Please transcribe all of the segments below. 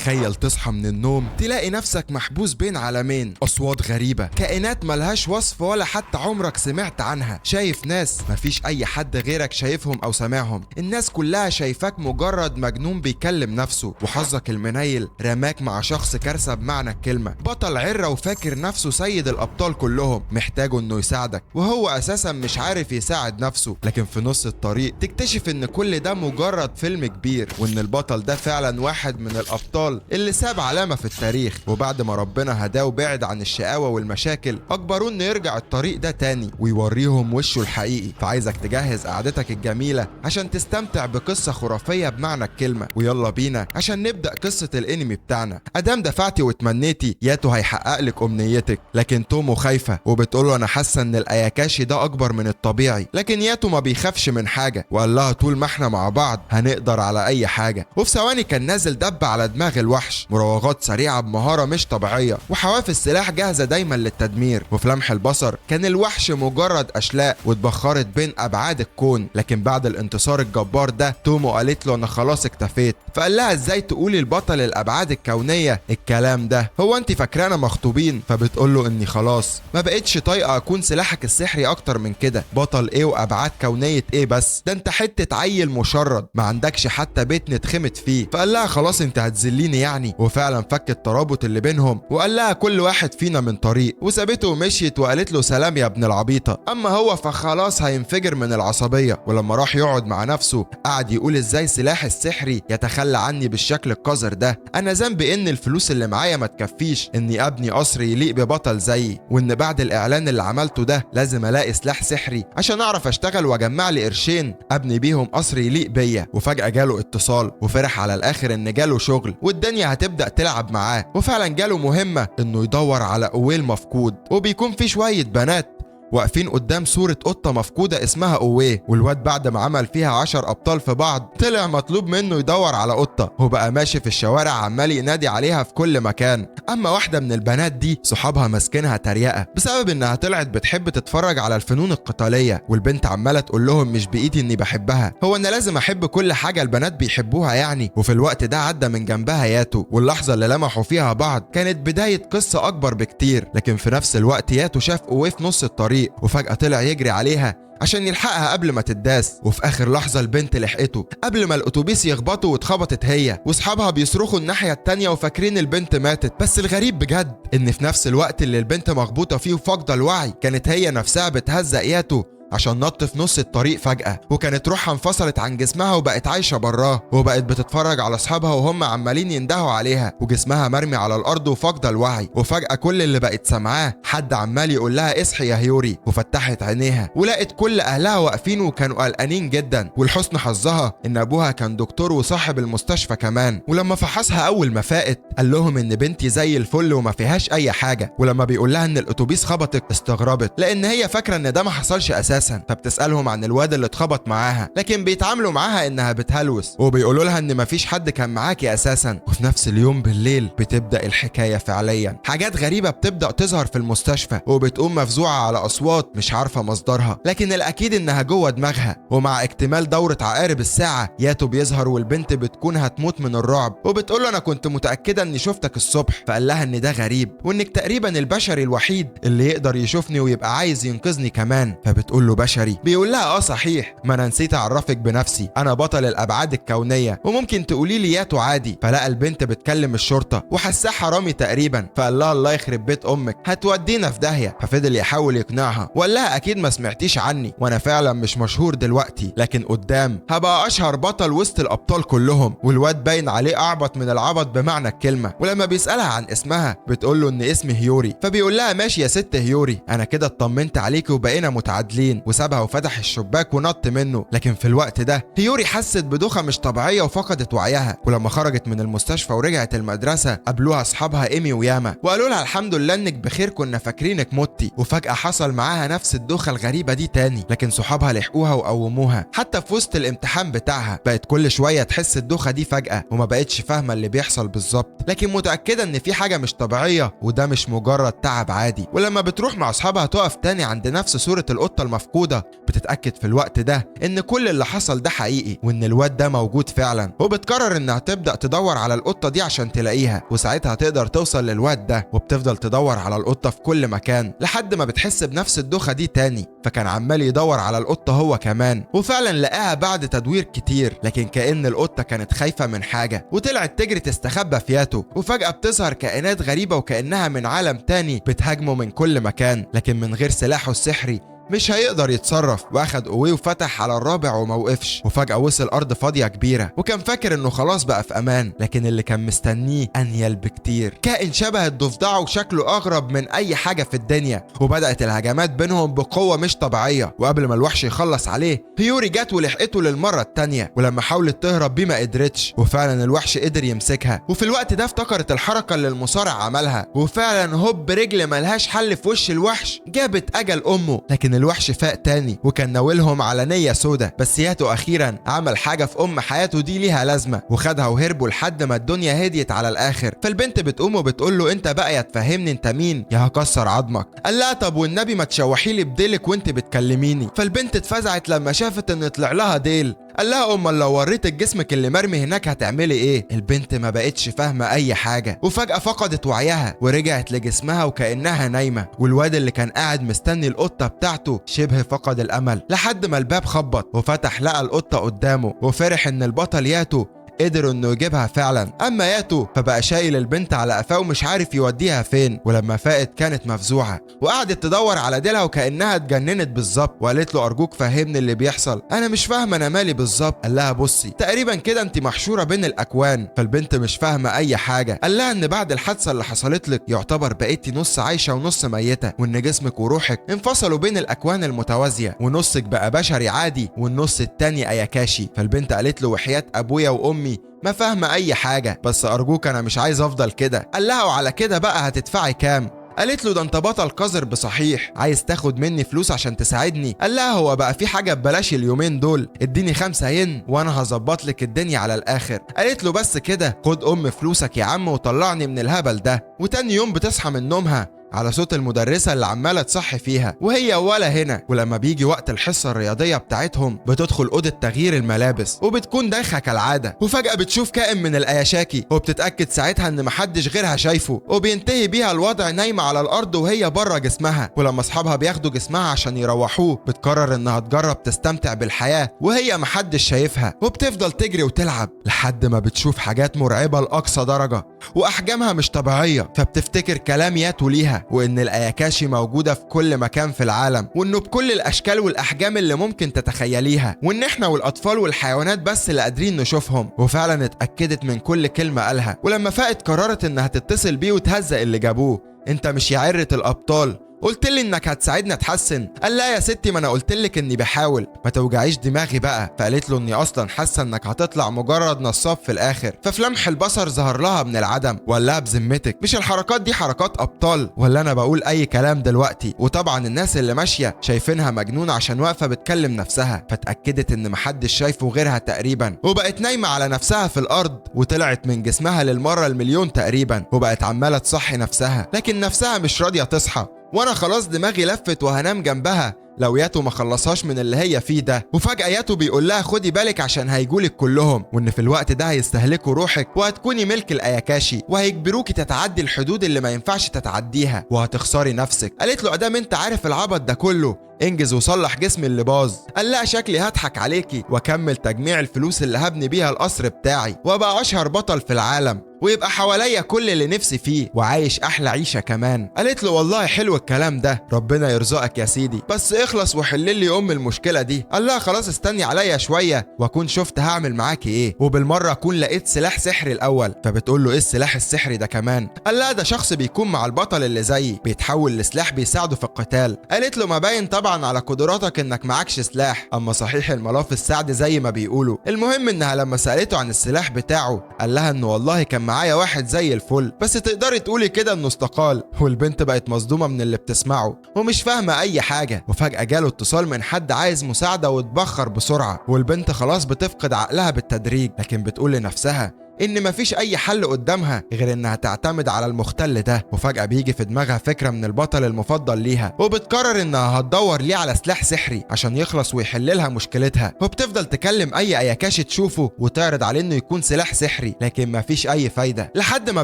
تخيل تصحى من النوم تلاقي نفسك محبوس بين عالمين، أصوات غريبة، كائنات ملهاش وصف ولا حتى عمرك سمعت عنها، شايف ناس مفيش أي حد غيرك شايفهم أو سامعهم، الناس كلها شايفاك مجرد مجنون بيكلم نفسه، وحظك المنيل رماك مع شخص كارثة بمعنى الكلمة، بطل عرة وفاكر نفسه سيد الأبطال كلهم، محتاجه إنه يساعدك وهو أساسا مش عارف يساعد نفسه. لكن في نص الطريق تكتشف إن كل ده مجرد فيلم كبير، وإن البطل ده فعلا واحد من الأبطال اللي ساب علامة في التاريخ. وبعد ما ربنا هداه وبعد عن الشقاوة والمشاكل أجبروه إنه يرجع الطريق ده تاني ويوريهم وشه الحقيقي. فعايزك تجهز قعدتك الجميلة عشان تستمتع بقصة خرافية بمعنى الكلمة، ويلا بينا عشان نبدأ قصة الانمي بتاعنا. ادام دفعتي وتمنيتي ياتو هيحقق لك امنيتك، لكن تومو خايفة وبتقوله انا حاسة ان الاياكاشي ده اكبر من الطبيعي، لكن ياتو ما بيخافش من حاجة وقال لها طول ما احنا مع بعض هنقدر على اي حاجة. وفي ثواني كان نازل دب على دماغ الوحش، مراوغات سريعة بمهارة مش طبيعية وحواف السلاح جاهزة دايما للتدمير. وفي لمح البصر كان الوحش مجرد اشلاء واتبخرت بين ابعاد الكون. لكن بعد الانتصار الجبار ده تومو قالت له انا خلاص اكتفيت، فقال لها ازاي تقولي البطل الابعاد الكونية الكلام ده، هو انت فاكرانا مخطوبين؟ فبتقول له اني خلاص ما بقتش طايقة اكون سلاحك السحري اكتر من كده، بطل ايه وابعاد كونية ايه، بس ده انت حتة عيل مشرد ما عندكش حتى بيت نتخمت فيه. فقال لها خلاص انت هتذليني يعني، وفعلا فك الترابط اللي بينهم وقال لها كل واحد فينا من طريق، وسابته ومشيت وقالت له سلام يا ابن العبيطه. اما هو فخلاص هينفجر من العصبية، ولما راح يقعد مع نفسه قعد يقول ازاي سلاح السحري يتخلى عني بالشكل القذر ده، انا ذنبي ان الفلوس اللي معايا ما تكفيش اني ابني قصر يليق ببطل زيي، وان بعد الاعلان اللي عملته ده لازم الاقي سلاح سحري عشان اعرف اشتغل واجمع لي قرشين ابني بيهم قصر يليق بيا. وفجأة جاله اتصال وفرح على الاخر ان جاله شغل والدنيا هتبدأ تلعب معاه، وفعلا جاله مهمة انه يدور على اويل مفقود، وبيكون في شوية بنات واقفين قدام صورة قطة مفقودة اسمها أويه، والواد بعد ما عمل فيها 10 أبطال في بعض طلع مطلوب منه يدور على قطة، وبقى ماشي في الشوارع عمال ينادي عليها في كل مكان. أما واحدة من البنات دي صحابها ماسكينها تريقة بسبب إنها طلعت بتحب تتفرج على الفنون القتالية، والبنت عمالة تقول لهم مش بإيدي إني بحبها، هو أنا لازم أحب كل حاجة البنات بيحبوها يعني. وفي الوقت ده عدى من جنبها ياتو، واللحظة اللي لمحوا فيها بعض كانت بداية قصة أكبر بكتير. لكن في نفس الوقت ياتو شاف أويه في نص الطريق، وفجأة طلع يجري عليها عشان يلحقها قبل ما تداس، وفي اخر لحظة البنت لحقته قبل ما الاتوبيس يخبطه واتخبطت هي واصحابها بيصرخوا الناحية التانية وفاكرين البنت ماتت. بس الغريب بجد ان في نفس الوقت اللي البنت مخبوطه فيه وفاقده الوعي كانت هي نفسها بتهزق ياتو عشان نط في نص الطريق فجأة، وكانت روحها انفصلت عن جسمها وبقت عايشة براه، وبقت بتتفرج على اصحابها وهم عمالين يندهوا عليها وجسمها مرمي على الارض وفاقدة الوعي. وفجأة كل اللي بقت سامعاه حد عمال يقول لها اصحي يا هيوري، وفتحت عينيها ولقت كل اهلها واقفين وكانوا قلقانين جدا. ولحسن حظها ان ابوها كان دكتور وصاحب المستشفى كمان، ولما فحصها اول ما فاقت قال لهم ان بنتي زي الفل وما فيهاش اي حاجة. ولما بيقول لها ان الاتوبيس خبطت استغربت لان هي فاكرة ان ده ما حصلش اساسا، فبتسألهم عن الواد اللي اتخبط معاها، لكن بيتعاملوا معاها انها بتهلوس وبيقولوا لها ان مفيش حد كان معاكي اساسا. وفي نفس اليوم بالليل بتبدأ الحكاية فعليا، حاجات غريبة بتبدأ تظهر في المستشفى، وبتقوم مفزوعة على اصوات مش عارفة مصدرها، لكن الاكيد انها جوه دماغها. ومع اكتمال دورة عقارب الساعة ياتو بيظهر والبنت بتكون هتموت من الرعب، وبتقول له انا كنت متأكدة اني شفتك الصبح، فقال لها ان ده غريب وانك تقريبا البشري الوحيد اللي يقدر يشوفني ويبقى عايز ينقذني كمان. فبتقول له بشري؟ بيقول لها اه صحيح، ما انا نسيت اعرفك بنفسي، انا بطل الابعاد الكونية وممكن تقولي لي ياتو عادي. فلقى البنت بتكلم الشرطة وحساه حرامي تقريبا، فقال لها الله يخرب بيت امك هتودينا في داهية. ففضل يحاول يقنعها وقال لها اكيد ما سمعتيش عني وانا فعلا مش مشهور دلوقتي، لكن قدام هبقى اشهر بطل وسط الابطال كلهم. والواد باين عليه اعبط من العبط بمعنى الكلمة. ولما بيسالها عن اسمها بتقول له ان اسمي هيوري، فبيقول لها ماشي يا ست هيوري انا كده اطمنت عليكي وبقينا متعادلين، وسابها وفتح الشباك ونط منه. لكن في الوقت ده هيوري حست بدوخه مش طبيعية وفقدت وعيها. ولما خرجت من المستشفى ورجعت المدرسة قابلوها اصحابها ايمي وياما وقالوا لها الحمد لله انك بخير كنا فاكرينك متي. وفجاة حصل معاها نفس الدوخه الغريبة دي تاني، لكن صحابها لحقوها وقوموها. حتى في وسط الامتحان بتاعها بقت كل شوية تحس الدوخه دي فجاة وما بقتش فاهمه اللي بيحصل بالظبط، لكن متاكدة ان في حاجة مش طبيعية وده مش مجرد تعب عادي. ولما بتروح مع اصحابها تقف تاني عند نفس صوره القطة المفقودة المفقودة بتتأكد في الوقت ده ان كل اللي حصل ده حقيقي وان الواد ده موجود فعلا، وبتقرر انها تبدأ تدور على القطة دي عشان تلاقيها، وساعتها تقدر توصل للواد ده. وبتفضل تدور على القطة في كل مكان لحد ما بتحس بنفس الدوخة دي تاني، فكان عمال يدور على القطة هو كمان، وفعلا لقاها بعد تدوير كتير، لكن كأن القطة كانت خايفة من حاجة وطلعت تجري تستخبى في ياتو. وفجأة بتظهر كائنات غريبة وكأنها من عالم تاني بتهاجمه من كل مكان، لكن من غير سلاحه السحري مش هيقدر يتصرف. واخد قوية وفتح على الرابع وموقفش، وفجأة وصل أرض فاضية كبيرة وكان فاكر انه خلاص بقى في أمان، لكن اللي كان مستنيه أنيل بكتير، كائن شبه الضفدع وشكله أغرب من أي حاجة في الدنيا. وبدأت الهجمات بينهم بقوة مش طبيعية، وقبل ما الوحش يخلص عليه هيوري جت ولحقته للمرة التانية، ولما حاولت تهرب بيه ما قدرتش، وفعلا الوحش قدر يمسكها. وفي الوقت ده افتكرت الحركة اللي المصارع عملها، وفعلا هوب رجل ملهاش حل في وش الوحش جابت أجل أمه. لكن الوحش فاق تاني وكان ناولهم على نية سودة، بس ياتو اخيرا عمل حاجة في ام حياته دي ليها لازمة، وخدها وهربوا لحد ما الدنيا هديت على الاخر. فالبنت بتقوم وبتقول له انت بقى يا تفهمني انت مين يا هكسر عظمك. قال لها طب والنبي ما تشوحي لي بديلك وانت بتكلميني. فالبنت اتفزعت لما شافت ان طلع لها ديل. قال لها امال لو وريتك جسمك اللي مرمي هناك هتعملي ايه؟ البنت ما بقتش فاهمه اي حاجة، وفجاة فقدت وعيها ورجعت لجسمها وكانها نايمة. والواد اللي كان قاعد مستني القطة بتاعته شبه فقد الامل لحد ما الباب خبط وفتح، لقى القطة قدامه وفرح ان البطل ياتو قدر انه يجيبها فعلا. اما ياتو فبقى شايل البنت على قفاه ومش عارف يوديها فين، ولما فاقت كانت مفزوعه وقعدت تدور على ديلها وكانها اتجننت بالظبط، وقالت له ارجوك فهمني اللي بيحصل، انا مش فاهمه انا مالي بالظبط. قال لها بصي تقريبا كده انت محشوره بين الاكوان. فالبنت مش فاهمه اي حاجة. قال لها ان بعد الحادثة اللي حصلت لك يعتبر بقيتي نص عايشه ونص ميته، وان جسمك وروحك انفصلوا بين الاكوان المتوازيه، ونصك بقى بشري عادي والنص التاني اياكاشي. فالبنت قالت له وحياه ابويا وامي ما فاهمه اي حاجة، بس ارجوك انا مش عايز افضل كده. قال لها وعلى كده بقى هتدفعي كام؟ قالت له ده انت بطل قذر بصحيح، عايز تاخد مني فلوس عشان تساعدني؟ قال لها هو بقى في حاجة ببلاش اليومين دول، اديني 5 ين وانا هظبط لك الدنيا على الاخر. قالت له بس كده، خد ام فلوسك يا عم وطلعني من الهبل ده. وتاني يوم بتصحى من نومها على صوت المدرسة اللي عمالة تصحي فيها وهي ولا هنا. ولما بيجي وقت الحصة الرياضية بتاعتهم بتدخل أوضة تغيير الملابس وبتكون دايخة كالعادة، وفجأة بتشوف كائن من الأياشاكي وبتتأكد ساعتها إن محدش غيرها شايفه، وبينتهي بيها الوضع نايمة على الأرض وهي بره جسمها. ولما أصحابها بياخدوا جسمها عشان يروحوه بتقرر إنها تجرب تستمتع بالحياة وهي محدش شايفها، وبتفضل تجري وتلعب لحد ما بتشوف حاجات مرعبة لأقصى درجة وأحجامها مش طبيعية. فبتفتكر كلام ياتو ليها وان الاياكاشي موجودة في كل مكان في العالم، وانه بكل الاشكال والاحجام اللي ممكن تتخيليها، وان احنا والاطفال والحيوانات بس اللي قادرين نشوفهم. وفعلا اتاكدت من كل كلمة قالها. ولما فاقت قررت انها تتصل بيه وتهزق اللي جابوه، انت مش يا عره الابطال قلت لي انك هتساعدني اتحسن؟ قال لا يا ستي ما انا قلت لك اني بحاول، ما توجعيش دماغي بقى. فقالت له اني اصلا حاسه انك هتطلع مجرد نصاب في الاخر. ففي لمح البصر ظهر لها من العدم وقال لها بذمتك مش الحركات دي حركات ابطال ولا انا بقول اي كلام دلوقتي؟ وطبعا الناس اللي ماشية شايفينها مجنونة عشان واقفة بتكلم نفسها، فتاكدت ان محدش شايفه غيرها تقريبا، وبقت نايمة على نفسها في الارض وطلعت من جسمها للمرة المليون تقريبا، وبقت عماله تصحي نفسها لكن نفسها مش راضية تصحى. وانا خلاص دماغي لفت وهنام جنبها لو ياتو ما خلصهاش من اللي هي فيه ده. وفجأة ياتو بيقول لها خدي بالك عشان هيجولك كلهم، وان في الوقت ده هيستهلكوا روحك وهتكوني ملك الاياكاشي، وهيجبروكي تتعدي الحدود اللي ما ينفعش تتعديها وهتخسري نفسك. قالت له ادام انت عارف العبط ده كله انجز وصلح جسمي اللي باظ. قال لها شكلي هضحك عليكي واكمل تجميع الفلوس اللي هبني بيها القصر بتاعي وابقى اشهر بطل في العالم ويبقى حواليا كل اللي نفسي فيه وعايش احلى عيشه كمان. قالت له والله حلو الكلام ده، ربنا يرزقك يا سيدي، بس اخلص وحل لي ام المشكلة دي. قال لها خلاص استني عليا شوية واكون شفت هعمل معاكي ايه، وبالمره اكون لقيت سلاح سحري الاول. فبتقول له ايه السلاح السحري ده كمان؟ قال لها ده شخص بيكون مع البطل اللي زيي بيتحول لسلاح بيساعده في القتال. قالت له ما باين طبعا على قدراتك انك معكش سلاح، اما صحيح الملاف السعد زي ما بيقولوا. المهم انها لما سالته عن السلاح بتاعه قال لها انه والله كان معايا واحد زي الفل، بس تقدري تقولي كده انه استقال. والبنت بقت مصدومة من اللي بتسمعه ومش فاهمه اي حاجة. وفجاة جاله اتصال من حد عايز مساعدة واتبخر بسرعة، والبنت خلاص بتفقد عقلها بالتدريج، لكن بتقول لنفسها ان مفيش اي حل قدامها غير انها تعتمد على المختل ده. وفجأة بيجي في دماغها فكرة من البطل المفضل ليها، وبتقرر انها هتدور ليه على سلاح سحري عشان يخلص ويحل لها مشكلتها. وبتفضل تكلم اي اياكاشي تشوفه وتعرض عليه انه يكون سلاح سحري، لكن مفيش اي فايدة، لحد ما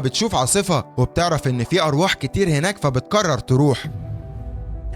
بتشوف عاصفة وبتعرف ان في ارواح كتير هناك فبتقرر تروح.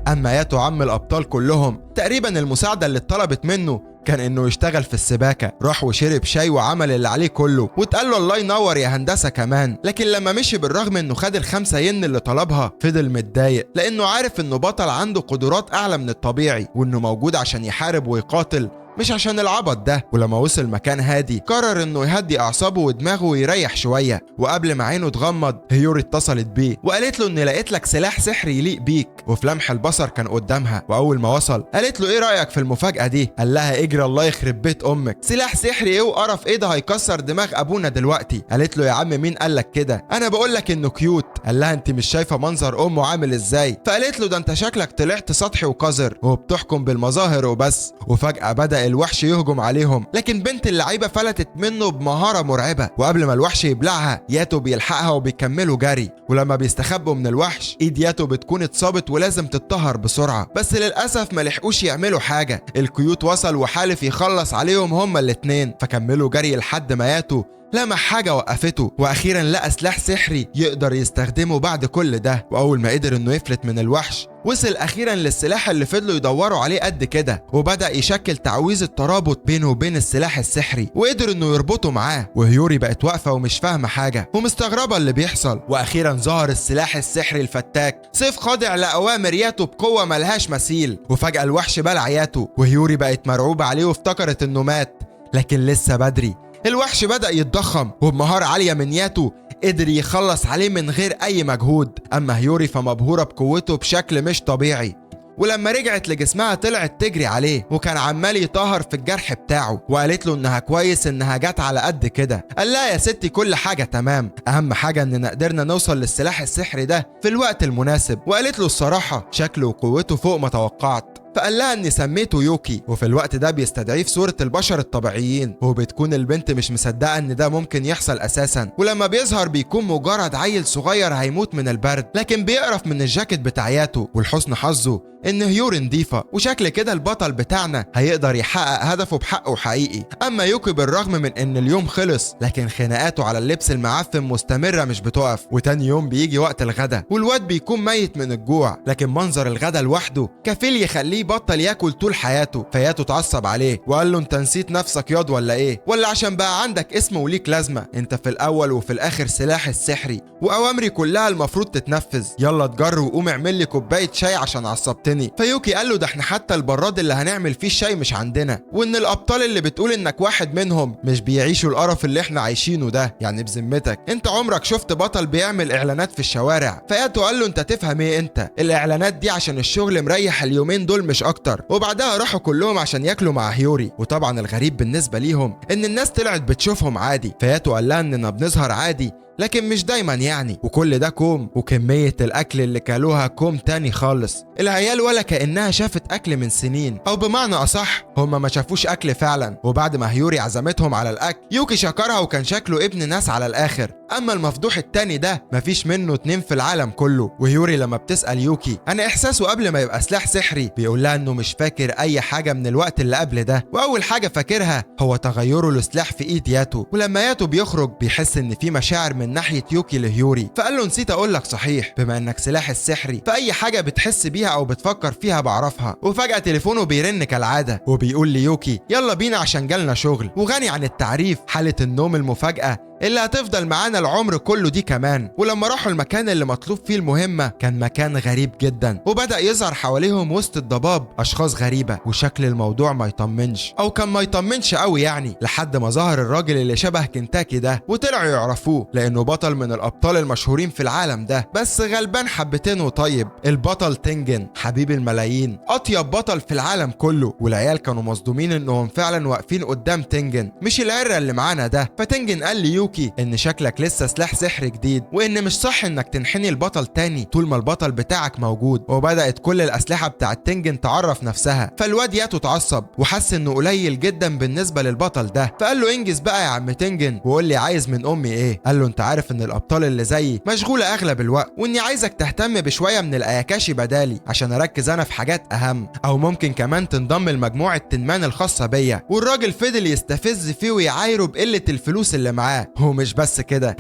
اما ياتو عم الابطال كلهم تقريبا المساعدة اللي اتطلبت منه كان انه يشتغل في السباكة، راح وشرب شاي وعمل اللي عليه كله واتقال له الله ينور يا هندسة كمان. لكن لما مشي بالرغم انه خد ال5 ين اللي طلبها فضل متضايق، لانه عارف انه بطل عنده قدرات اعلى من الطبيعي وانه موجود عشان يحارب ويقاتل مش عشان العبط ده. ولما وصل مكان هادي قرر انه يهدي اعصابه ودماغه ويريح شوية. وقبل ما عينه تغمض هيوري اتصلت بيه وقالت له ان لقيت لك سلاح سحري يليق بيك، وفي لمح البصر كان قدامها. واول ما وصل قالت له ايه رايك في المفاجاة دي؟ قال لها اجري الله يخرب بيت امك، سلاح سحري ايه وقرف ايه ده، هيكسر دماغ ابونا دلوقتي. قالت له يا عم مين قال لك كده، انا بقول لك انه cute. قال لها انت مش شايفه منظر امه عامل ازاي؟ فقالت له ده انت شكلك طلعت سطحي وقذر وبتحكم بالمظاهر وبس. وفجاة بدا الوحش يهجم عليهم، لكن بنت اللعيبة فلتت منه بمهارة مرعبة. وقبل ما الوحش يبلعها ياتو بيلحقها وبيكملوا جري. ولما بيستخبوا من الوحش ايد ياتو بتكون اتصابت ولازم تتطهر بسرعة، بس للاسف ما لحقوش يعملوا حاجة. الكيوت وصل وحالف يخلص عليهم هما الاتنين، فكملوا جري لحد ما ياتو لمح حاجة وقفته، واخيرا لقى سلاح سحري يقدر يستخدمه بعد كل ده. واول ما قدر انه يفلت من الوحش وصل اخيرا للسلاح اللي فضلوا يدوروا عليه قد كده، وبدا يشكل تعويذ الترابط بينه وبين السلاح السحري وقدر انه يربطه معاه. وهيوري بقت واقفة ومش فاهمه حاجة ومستغربه اللي بيحصل. واخيرا ظهر السلاح السحري الفتاك، سيف خاضع لاوامر ياتو بقوة ملهاش مثيل. وفجاة الوحش بلع ياتو، وهيوري بقت مرعوبه عليه وافتكرت انه مات، لكن لسه بدري. الوحش بدأ يتضخم وبمهارة عالية من ياتو قدر يخلص عليه من غير أي مجهود. أما هيوري فمبهورة بقوته بشكل مش طبيعي، ولما رجعت لجسمها طلعت تجري عليه وكان عمال يطهر في الجرح بتاعه، وقالت له انها كويس انها جت على قد كده. قال لها يا ستي كل حاجة تمام، اهم حاجة اننا قدرنا نوصل للسلاح السحري ده في الوقت المناسب. وقالت له الصراحة شكله وقوته فوق ما توقعت، فقال لها اني سميته يوكي. وفي الوقت ده بيستدعيه في صورة البشر الطبيعيين، وبتكون البنت مش مصدقة ان ده ممكن يحصل اساسا. ولما بيظهر بيكون مجرد عيل صغير هيموت من البرد، لكن بيقرف من الجاكيت بتاع ياتو. ولحسن حظه ان هيوري نضيفة، وشكل كده البطل بتاعنا هيقدر يحقق هدفه بحقه حقيقي. اما يوكي بالرغم من ان اليوم خلص، لكن خناقاته على اللبس المعفن مستمرة مش بتقف. وتاني يوم بيجي وقت الغدا، والواد بيكون ميت من الجوع، لكن منظر الغدا لوحده كفيل يخليه بطل ياكل طول حياته. فياتو اتعصب عليه وقال له انت نسيت نفسك ياض ولا ايه؟ ولا عشان بقى عندك اسم وليك لازمه؟ انت في الاول وفي الاخر سلاح السحري، واوامري كلها المفروض تتنفذ. يلا اتجر وقوم اعمل لي كوباية شاي عشان عصبتني. فيوكي قال له ده احنا حتى البراد اللي هنعمل فيه الشاي مش عندنا، وان الابطال اللي بتقول انك واحد منهم مش بيعيشوا القرف اللي احنا عايشينه ده، يعني بذمتك انت عمرك شفت بطل بيعمل اعلانات في الشوارع؟ فياتو قال له انت تفهم ايه انت؟ الاعلانات دي عشان الشغل مريح اليومين دول مش اكتر. وبعدها راحوا كلهم عشان ياكلوا مع هيوري، وطبعا الغريب بالنسبة ليهم ان الناس طلعت بتشوفهم عادي. فياتو قال لها اننا بنظهر عادي لكن مش دايما يعني، وكل ده كوم، وكمية الأكل اللي كلوها كوم تاني خالص. العيال ولا كأنها شافت أكل من سنين، أو بمعنى أصح هما ما شافوش أكل فعلا. وبعد ما هيوري عزمتهم على الأكل يوكي شكرها وكان شكله ابن ناس على الآخر. أما المفضوح التاني ده مفيش منه 2 في العالم كله. وهيوري لما بتسأل يوكي أنا إحساسه قبل ما يبقى سلاح سحري، بيقول لها إنه مش فاكر أي حاجة من الوقت اللي قبل ده، وأول حاجة فاكرها هو تغيره لسلاح في إيد ياتو. ولما ياتو بيخرج بيحس إن في مشاعر من ناحية يوكي لهيوري، فقال له نسيت أقول لك صحيح، بما إنك سلاح السحري فأي حاجة بتحس بيها أو بتفكر فيها بعرفها. وفجأة تليفونه بيرن كالعادة وبيقول ليوكي يلا بينا عشان جالنا شغل. وغني عن التعريف حالة النوم المفاجأة اللي هتفضل معانا العمر كله دي كمان. ولما راحوا المكان اللي مطلوب فيه المهمة كان مكان غريب جدا، وبدأ يظهر حواليهم وسط الضباب أشخاص غريبة، وشكل الموضوع ما يطمنش، أو كان ما يطمنش قوي يعني، لحد ما ظهر الراجل اللي شبه كنتاكي ده وطلعوا يعرفوه لأنه بطل من الأبطال المشهورين في العالم ده، بس غلبان حبتين وطيب. البطل تنجن حبيب الملايين، أطيب بطل في العالم كله. والعيال كانوا مصدومين إنهم فعلا واقفين قدام تنجن مش العرة اللي معانا ده. فتنجن قال ليوكي يوكي ان شكلك لسه سلاح سحر جديد، وان مش صح انك تنحني البطل تاني طول ما البطل بتاعك موجود. وبدات كل الاسلحة بتاعت تنجن تعرف نفسها، فالواد ياتو اتعصب وحس انه قليل جدا بالنسبة للبطل ده، فقال له انجز بقى يا عم تنجن وقول لي عايز من امي ايه. قال له انت عارف ان الابطال اللي زيي مشغولة اغلب الوقت، واني عايزك تهتم بشوية من الاياكاشي بدالي عشان اركز انا في حاجات اهم، او ممكن كمان تنضم لمجموعة تنمان الخاصة بيا. والراجل فضل يستفز فيه ويعايره بقلة الفلوس اللي معاه. ومش بس كده،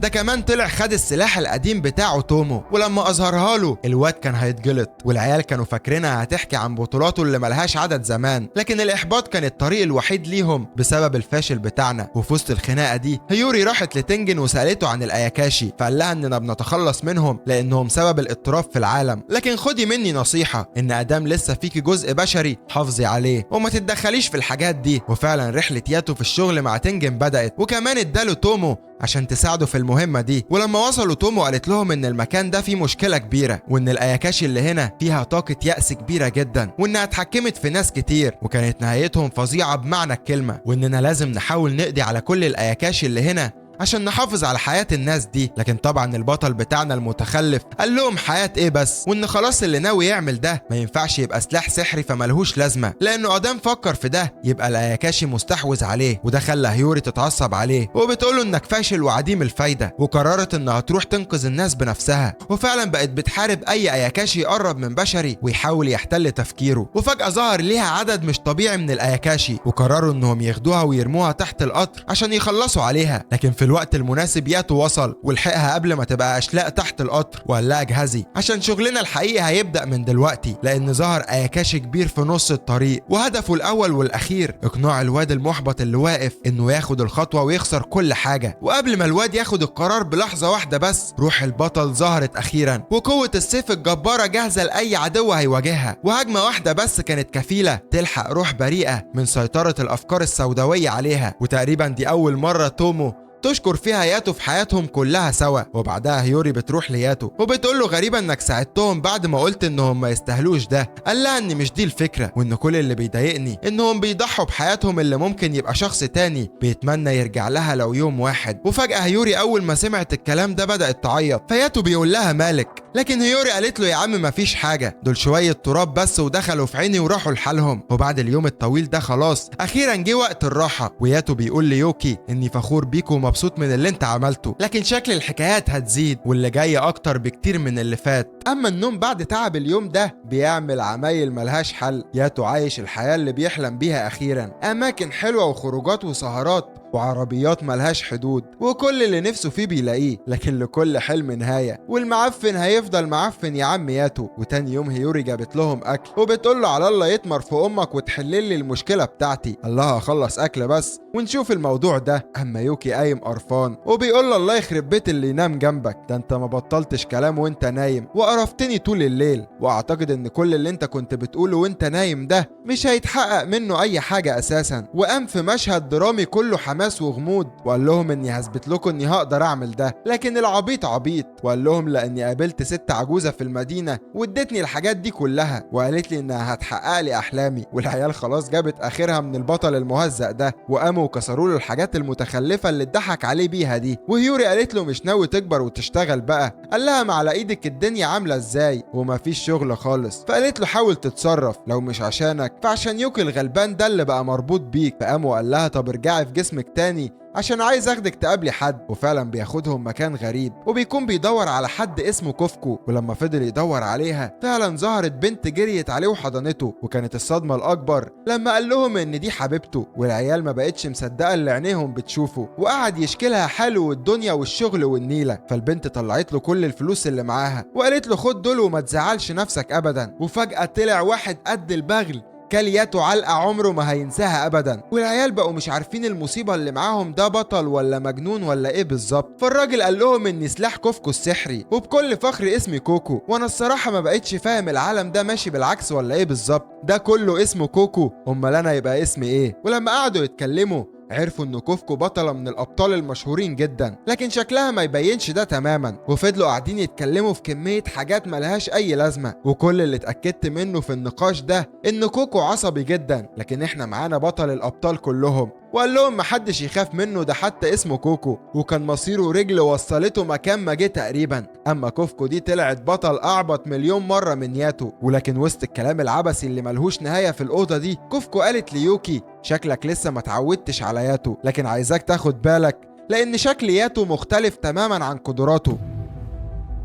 ده كمان طلع خد السلاح القديم بتاعه تومو، ولما اظهرها له الواد كان هيتجلط، والعيال كانوا فاكرينها هتحكي عن بطولاته اللي ملهاش عدد زمان، لكن الاحباط كان الطريق الوحيد ليهم بسبب الفاشل بتاعنا. وفي وسط الخناقة دي هيوري راحت لتنجن وسالته عن الاياكاشي، فقال لها اننا بنتخلص منهم لانهم سبب الاضطراب في العالم، لكن خدي مني نصيحة ان ادام لسه فيكي جزء بشري حافظي عليه وما تتدخليش في الحاجات دي. وفعلا رحله ياتو في الشغل مع تنجن بدات، وكمان اداله تومو عشان تساعده في المهمة دي. ولما وصلوا تومو قالت لهم ان المكان ده فيه مشكلة كبيرة، وان الاياكاشي اللي هنا فيها طاقة يأس كبيرة جدا، وانها اتحكمت في ناس كتير وكانت نهايتهم فظيعة بمعنى الكلمة، واننا لازم نحاول نقضي على كل الاياكاشي اللي هنا عشان نحافظ على حياة الناس دي. لكن طبعا البطل بتاعنا المتخلف قال لهم حياة ايه بس، وان خلاص اللي ناوي يعمل ده ما ينفعش يبقى سلاح سحري فملهوش لازمة، لانه ادام فكر في ده يبقى الاياكاشي مستحوذ عليه. وده خلى هيوري تتعصب عليه وبتقوله انك فاشل وعديم الفايدة، وقررت انها تروح تنقذ الناس بنفسها. وفعلا بقت بتحارب اي اياكاشي يقرب من بشري ويحاول يحتل تفكيره. وفجأة ظهر ليها عدد مش طبيعي من الاياكاشي، وقرروا انهم ياخدوها ويرموها تحت القطر عشان يخلصوا عليها. لكن في الوقت المناسب ياتو وصل ولحقها قبل ما تبقى اشلاء تحت القطر، وقال لها اجهزي عشان شغلنا الحقيقي هيبدا من دلوقتي، لان ظهر اياكاشي كبير في نص الطريق، وهدفه الاول والاخير اقناع الواد المحبط اللي واقف انه ياخد الخطوة ويخسر كل حاجة. وقبل ما الواد ياخد القرار بلحظة واحدة بس، روح البطل ظهرت اخيرا، وقوه السيف الجبارة جاهزة لاي عدو هيواجهها، وهجمه واحدة بس كانت كفيله تلحق روح بريئة من سيطرة الافكار السوداويه عليها. وتقريبا دي اول مرة تومو تشكر فيها ياتو في حياتهم كلها سوا. وبعدها هيوري بتروح لياتو وبتقول له غريبة انك ساعدتهم بعد ما قلت انهم ما يستاهلوش ده. قال لها ان مش دي الفكرة، وان كل اللي بيضايقني انهم بيضحوا بحياتهم اللي ممكن يبقى شخص تاني بيتمنى يرجع لها لو يوم واحد. وفجأة هيوري اول ما سمعت الكلام ده بدأت تعيط، فياتو بيقول لها مالك، لكن هيوري قالت له يا عم مفيش حاجة، دول شوية تراب بس ودخلوا في عيني وراحوا لحالهم. وبعد اليوم الطويل ده خلاص اخيرا جه وقت الراحة، وياتو بيقول ليوكي اني فخور بيك ومبسوط من اللي انت عملته، لكن شكل الحكايات هتزيد واللي جاي اكتر بكتير من اللي فات. اما النوم بعد تعب اليوم ده بيعمل عمايل ملهاش حل. ياتو عايش الحياة اللي بيحلم بيها اخيرا، اماكن حلوة وخروجات وسهرات وعربيات ملهاش حدود، وكل اللي نفسه فيه بيلاقيه، لكن لكل حلم نهاية، والمعفن هيفضل معفن يا عم ياتو. وتاني يوم هيوري جابت لهم اكل وبتقول له على الله يتمر في امك وتحل لي المشكلة بتاعتي. قال لها اخلص اكل بس ونشوف الموضوع ده. اما يوكي قايم قرفان وبيقول له الله يخرب بيت اللي ينام جنبك، ده انت ما بطلتش كلام وانت نايم وقرفتني طول الليل، واعتقد ان كل اللي انت كنت بتقوله وانت نايم ده مش هيتحقق منه اي حاجة اساسا. وقام في مشهد درامي كله حماس وغموض وقال لهم اني هثبت لكم اني هقدر اعمل ده، لكن العبيط عبيط. وقال لهم لاني قابلت ست عجوزه في المدينة وادتني الحاجات دي كلها وقالت لي انها هتحقق لي احلامي. والعيال خلاص جابت اخرها من البطل المهزأ ده، وقاموا وكسروا له الحاجات المتخلفه اللي اتضحك عليه بيها دي. وهيوري قالت له مش ناوي تكبر وتشتغل بقى؟ قال لها ما على ايدك الدنيا عامله ازاي ومفيش شغل خالص. فقالت له حاول تتصرف، لو مش عشانك فعشان يوكي الغلبان ده اللي بقى مربوط بيك. فقام وقال لها طب ارجعي في جسمك تاني عشان عايز اخدك تقابلي حد. وفعلا بياخدهم مكان غريب وبيكون بيدور على حد اسمه كوفكو، ولما فضل يدور عليها فعلا ظهرت بنت جريت عليه وحضنته. وكانت الصدمة الاكبر لما قال لهم ان دي حبيبته، والعيال ما بقتش مصدقة اللي عينيهم بتشوفه، وقعد يشكلها حاله والدنيا والشغل والنيلة. فالبنت طلعت له كل الفلوس اللي معاها وقالت له خد دول وما تزعلش نفسك ابدا. وفجأة طلع واحد قد البغل كلياته علقة عمره ما هينساها ابدا، والعيال بقوا مش عارفين المصيبة اللي معاهم ده بطل ولا مجنون ولا ايه بالظبط. فالراجل قال لهم ان سلاح كوفكو السحري وبكل فخر اسمي كوكو، وانا الصراحة ما بقتش فاهم العالم ده ماشي بالعكس ولا ايه بالظبط، ده كله اسمه كوكو، امال انا يبقى اسمي ايه؟ ولما قعدوا يتكلموا عرفوا ان كوفكو بطلة من الابطال المشهورين جدا، لكن شكلها ما يبينش ده تماما. وفضلوا قاعدين يتكلموا في كمية حاجات ملهاش اي لازمة، وكل اللي اتأكدت منه في النقاش ده ان كوكو عصبي جدا، لكن احنا معانا بطل الابطال كلهم. وقال لهم محدش يخاف منه، ده حتى اسمه كوكو، وكان مصيره رجل وصلته مكان ما جه تقريبا. اما كوفكو دي طلعت بطل اعبط مليون مرة من ياتو. ولكن وسط الكلام العبثي اللي ملهوش نهاية في الأوضة دي، كوفكو قالت ليوكي شكلك لسه ما تعودتش على ياتو، لكن عايزاك تاخد بالك لان شكل ياتو مختلف تماما عن قدراته.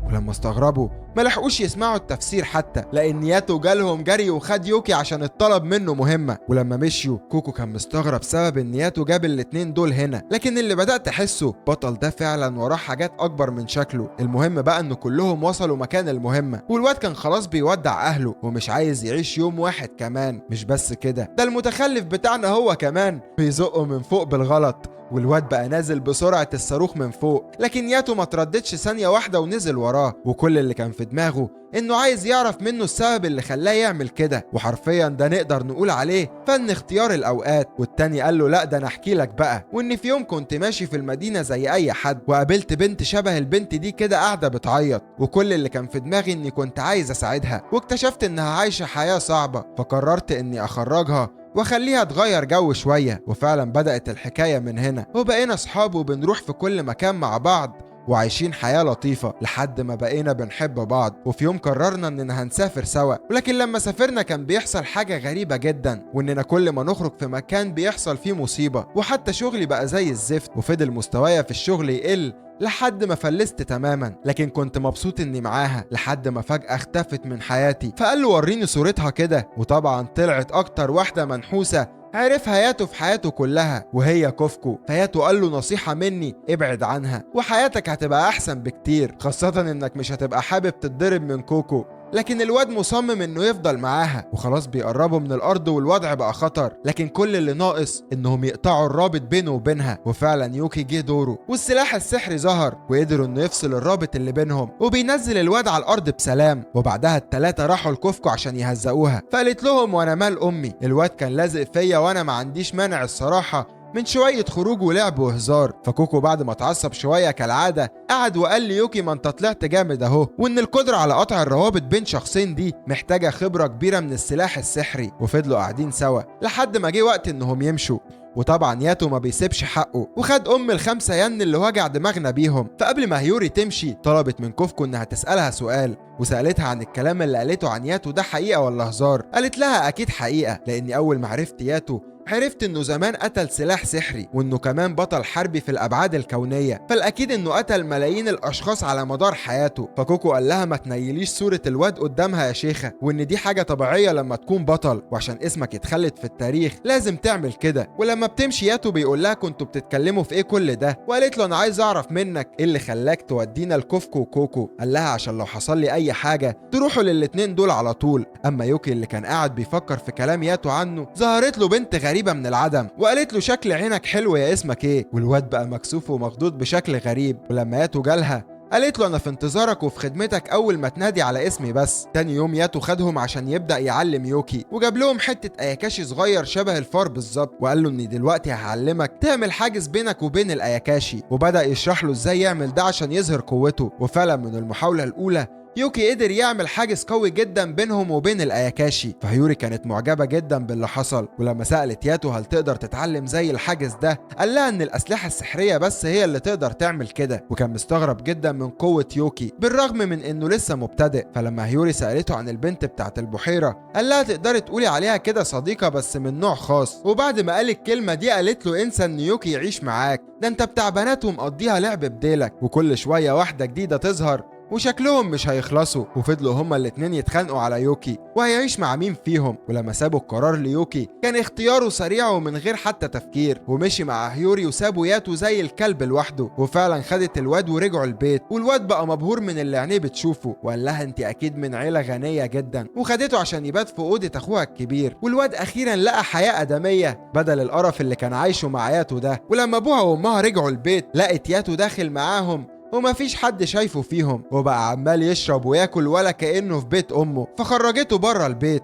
ولما استغربوا ما لحقوش يسمعوا التفسير حتى، لان ياتو جالهم جري وخد يوكي عشان الطلب منه مهمة. ولما مشيوا كوكو كان مستغرب سبب ان ياتو جاب الاتنين دول هنا، لكن اللي بدأت احسه بطل ده فعلا وراه حاجات اكبر من شكله. المهم بقى ان كلهم وصلوا مكان المهمة، والواد كان خلاص بيودع اهله ومش عايز يعيش يوم واحد كمان. مش بس كده، ده المتخلف بتاعنا هو كمان بيزقه من فوق بالغلط، والواد بقى نازل بسرعة الصاروخ من فوق، لكن ياتو ما ترددش ثانية واحدة ونزل وراه. وكل اللي كان في دماغه انه عايز يعرف منه السبب اللي خلاه يعمل كده، وحرفيا ده نقدر نقول عليه فن اختيار الاوقات. والتاني قال له لا ده انا احكي لك بقى، وان في يوم كنت ماشي في المدينة زي اي حد وقابلت بنت شبه البنت دي كده قاعدة بتعيط، وكل اللي كان في دماغي اني كنت عايز اساعدها، واكتشفت انها عايشة حياة صعبة، فقررت اني اخرجها واخليها تغير جو شوية. وفعلا بدأت الحكاية من هنا، وبقينا اصحاب وبنروح في كل مكان مع بعض وعايشين حياة لطيفة لحد ما بقينا بنحب بعض. وفي يوم قررنا اننا هنسافر سوا، ولكن لما سافرنا كان بيحصل حاجة غريبة جدا، واننا كل ما نخرج في مكان بيحصل فيه مصيبة، وحتى شغلي بقى زي الزفت، وفضل مستوايا في الشغل يقل لحد ما فلست تماما. لكن كنت مبسوط اني معاها لحد ما فجأة اختفت من حياتي. فقال له وريني صورتها كده، وطبعا طلعت اكتر واحدة منحوسة عرفها ياتو في حياته كلها، وهي كوفكو. فياتو قال له نصيحة مني، ابعد عنها وحياتك هتبقى احسن بكتير، خاصة انك مش هتبقى حابب تتضرب من كوكو. لكن الواد مصمم انه يفضل معاها، وخلاص بيقربوا من الارض والوضع بقى خطر، لكن كل اللي ناقص انهم يقطعوا الرابط بينه وبينها. وفعلا يوكي جه دوره والسلاح السحري ظهر، وقدروا انه يفصل الرابط اللي بينهم، وبينزل الواد على الارض بسلام. وبعدها الثلاثة راحوا لكوفكو عشان يهزقوها، فقالت لهم وانا مال امي، الواد كان لازق فيا وانا ما عنديش مانع الصراحة من شوية خروج ولعب وهزار. فكوكو بعد ما اتعصب شوية كالعادة قعد وقال ليوكي ما انت طلعت جامد اهو، وان القدرة على قطع الروابط بين شخصين دي محتاجة خبرة كبيرة من السلاح السحري. وفضلوا قاعدين سوا لحد ما جه وقت انهم يمشوا، وطبعا ياتو ما بيسيبش حقه وخد ام ال5 ين اللي وجع دماغنا بيهم. فقبل ما هيوري تمشي طلبت من كوفكو انها تسألها سؤال، وسألتها عن الكلام اللي قالته عن ياتو ده حقيقة ولا هزار. قالت لها اكيد حقيقة، لاني اول ما عرفت ياتو عرفت انه زمان قتل سلاح سحري، وانه كمان بطل حربي في الابعاد الكونية، فالاكيد انه قتل ملايين الاشخاص على مدار حياته. فكوكو قال لها ما تنيليش صورة الواد قدامها يا شيخة، وان دي حاجة طبيعية لما تكون بطل، وعشان اسمك يتخلد في التاريخ لازم تعمل كده. ولما بتمشي ياتو بيقول لها كنتوا بتتكلموا في ايه كل ده؟ وقالت له انا عايز اعرف منك ايه اللي خلاك تودينا لكوفكو وكوكو. قال لها عشان لو حصل لي اي حاجة تروحوا للاتنين دول على طول. اما يوكي اللي كان قاعد بيفكر في كلام ياتو عنه، ظهرت له بنت غريبة من العدم وقالت له شكل عينك حلو يا اسمك ايه؟ والواد بقى مكسوف ومخضوض بشكل غريب. ولما ياتو جالها قالت له انا في انتظارك وفي خدمتك اول ما تنادي على اسمي بس. تاني يوم ياتو خدهم عشان يبدا يعلم يوكي، وجاب لهم حتة اياكاشي صغير شبه الفار بالظبط، وقال له اني دلوقتي هعلمك تعمل حاجز بينك وبين الاياكاشي، وبدا يشرح له ازاي يعمل ده عشان يظهر قوته. وفعلا من المحاولة الاولى يوكي قدر يعمل حاجز قوي جدا بينهم وبين الاياكاشي. فهيوري كانت معجبه جدا باللي حصل، ولما سالت ياتو هل تقدر تتعلم زي الحاجز ده، قال لها ان الاسلحة السحريه بس هي اللي تقدر تعمل كده، وكان مستغرب جدا من قوة يوكي بالرغم من انه لسه مبتدئ. فلما هيوري سالته عن البنت بتاعت البحيرة قال لها تقدري تقولي عليها كده صديقه بس من نوع خاص. وبعد ما قال الكلمة دي قالت له انسى ان يوكي يعيش معاك، ده انت بتاع بنات ومقضيها لعب بديلك، وكل شوية واحدة جديدة تظهر وشكلهم مش هيخلصوا. وفضلوا هما الاتنين يتخانقوا على يوكي وهيعيش مع مين فيهم. ولما سابوا القرار ليوكي كان اختياره سريع ومن غير حتى تفكير، ومشي مع هيوري وسابوا ياتو زي الكلب لوحده. وفعلا خدت الواد ورجعوا البيت، والواد بقى مبهور من اللي عينيه بتشوفه، وقال لها انت اكيد من عيله غنية جدا، وخدته عشان يبات في اوضة اخوها الكبير. والواد اخيرا لقى حياة ادميه بدل القرف اللي كان عايشه مع ياتو ده. ولما ابوها وامها رجعوا البيت لقت ياتو داخل معاهم ومفيش حد شايفه فيهم، وبقى عمال يشرب وياكل ولا كأنه في بيت أمه، فخرجته بره البيت.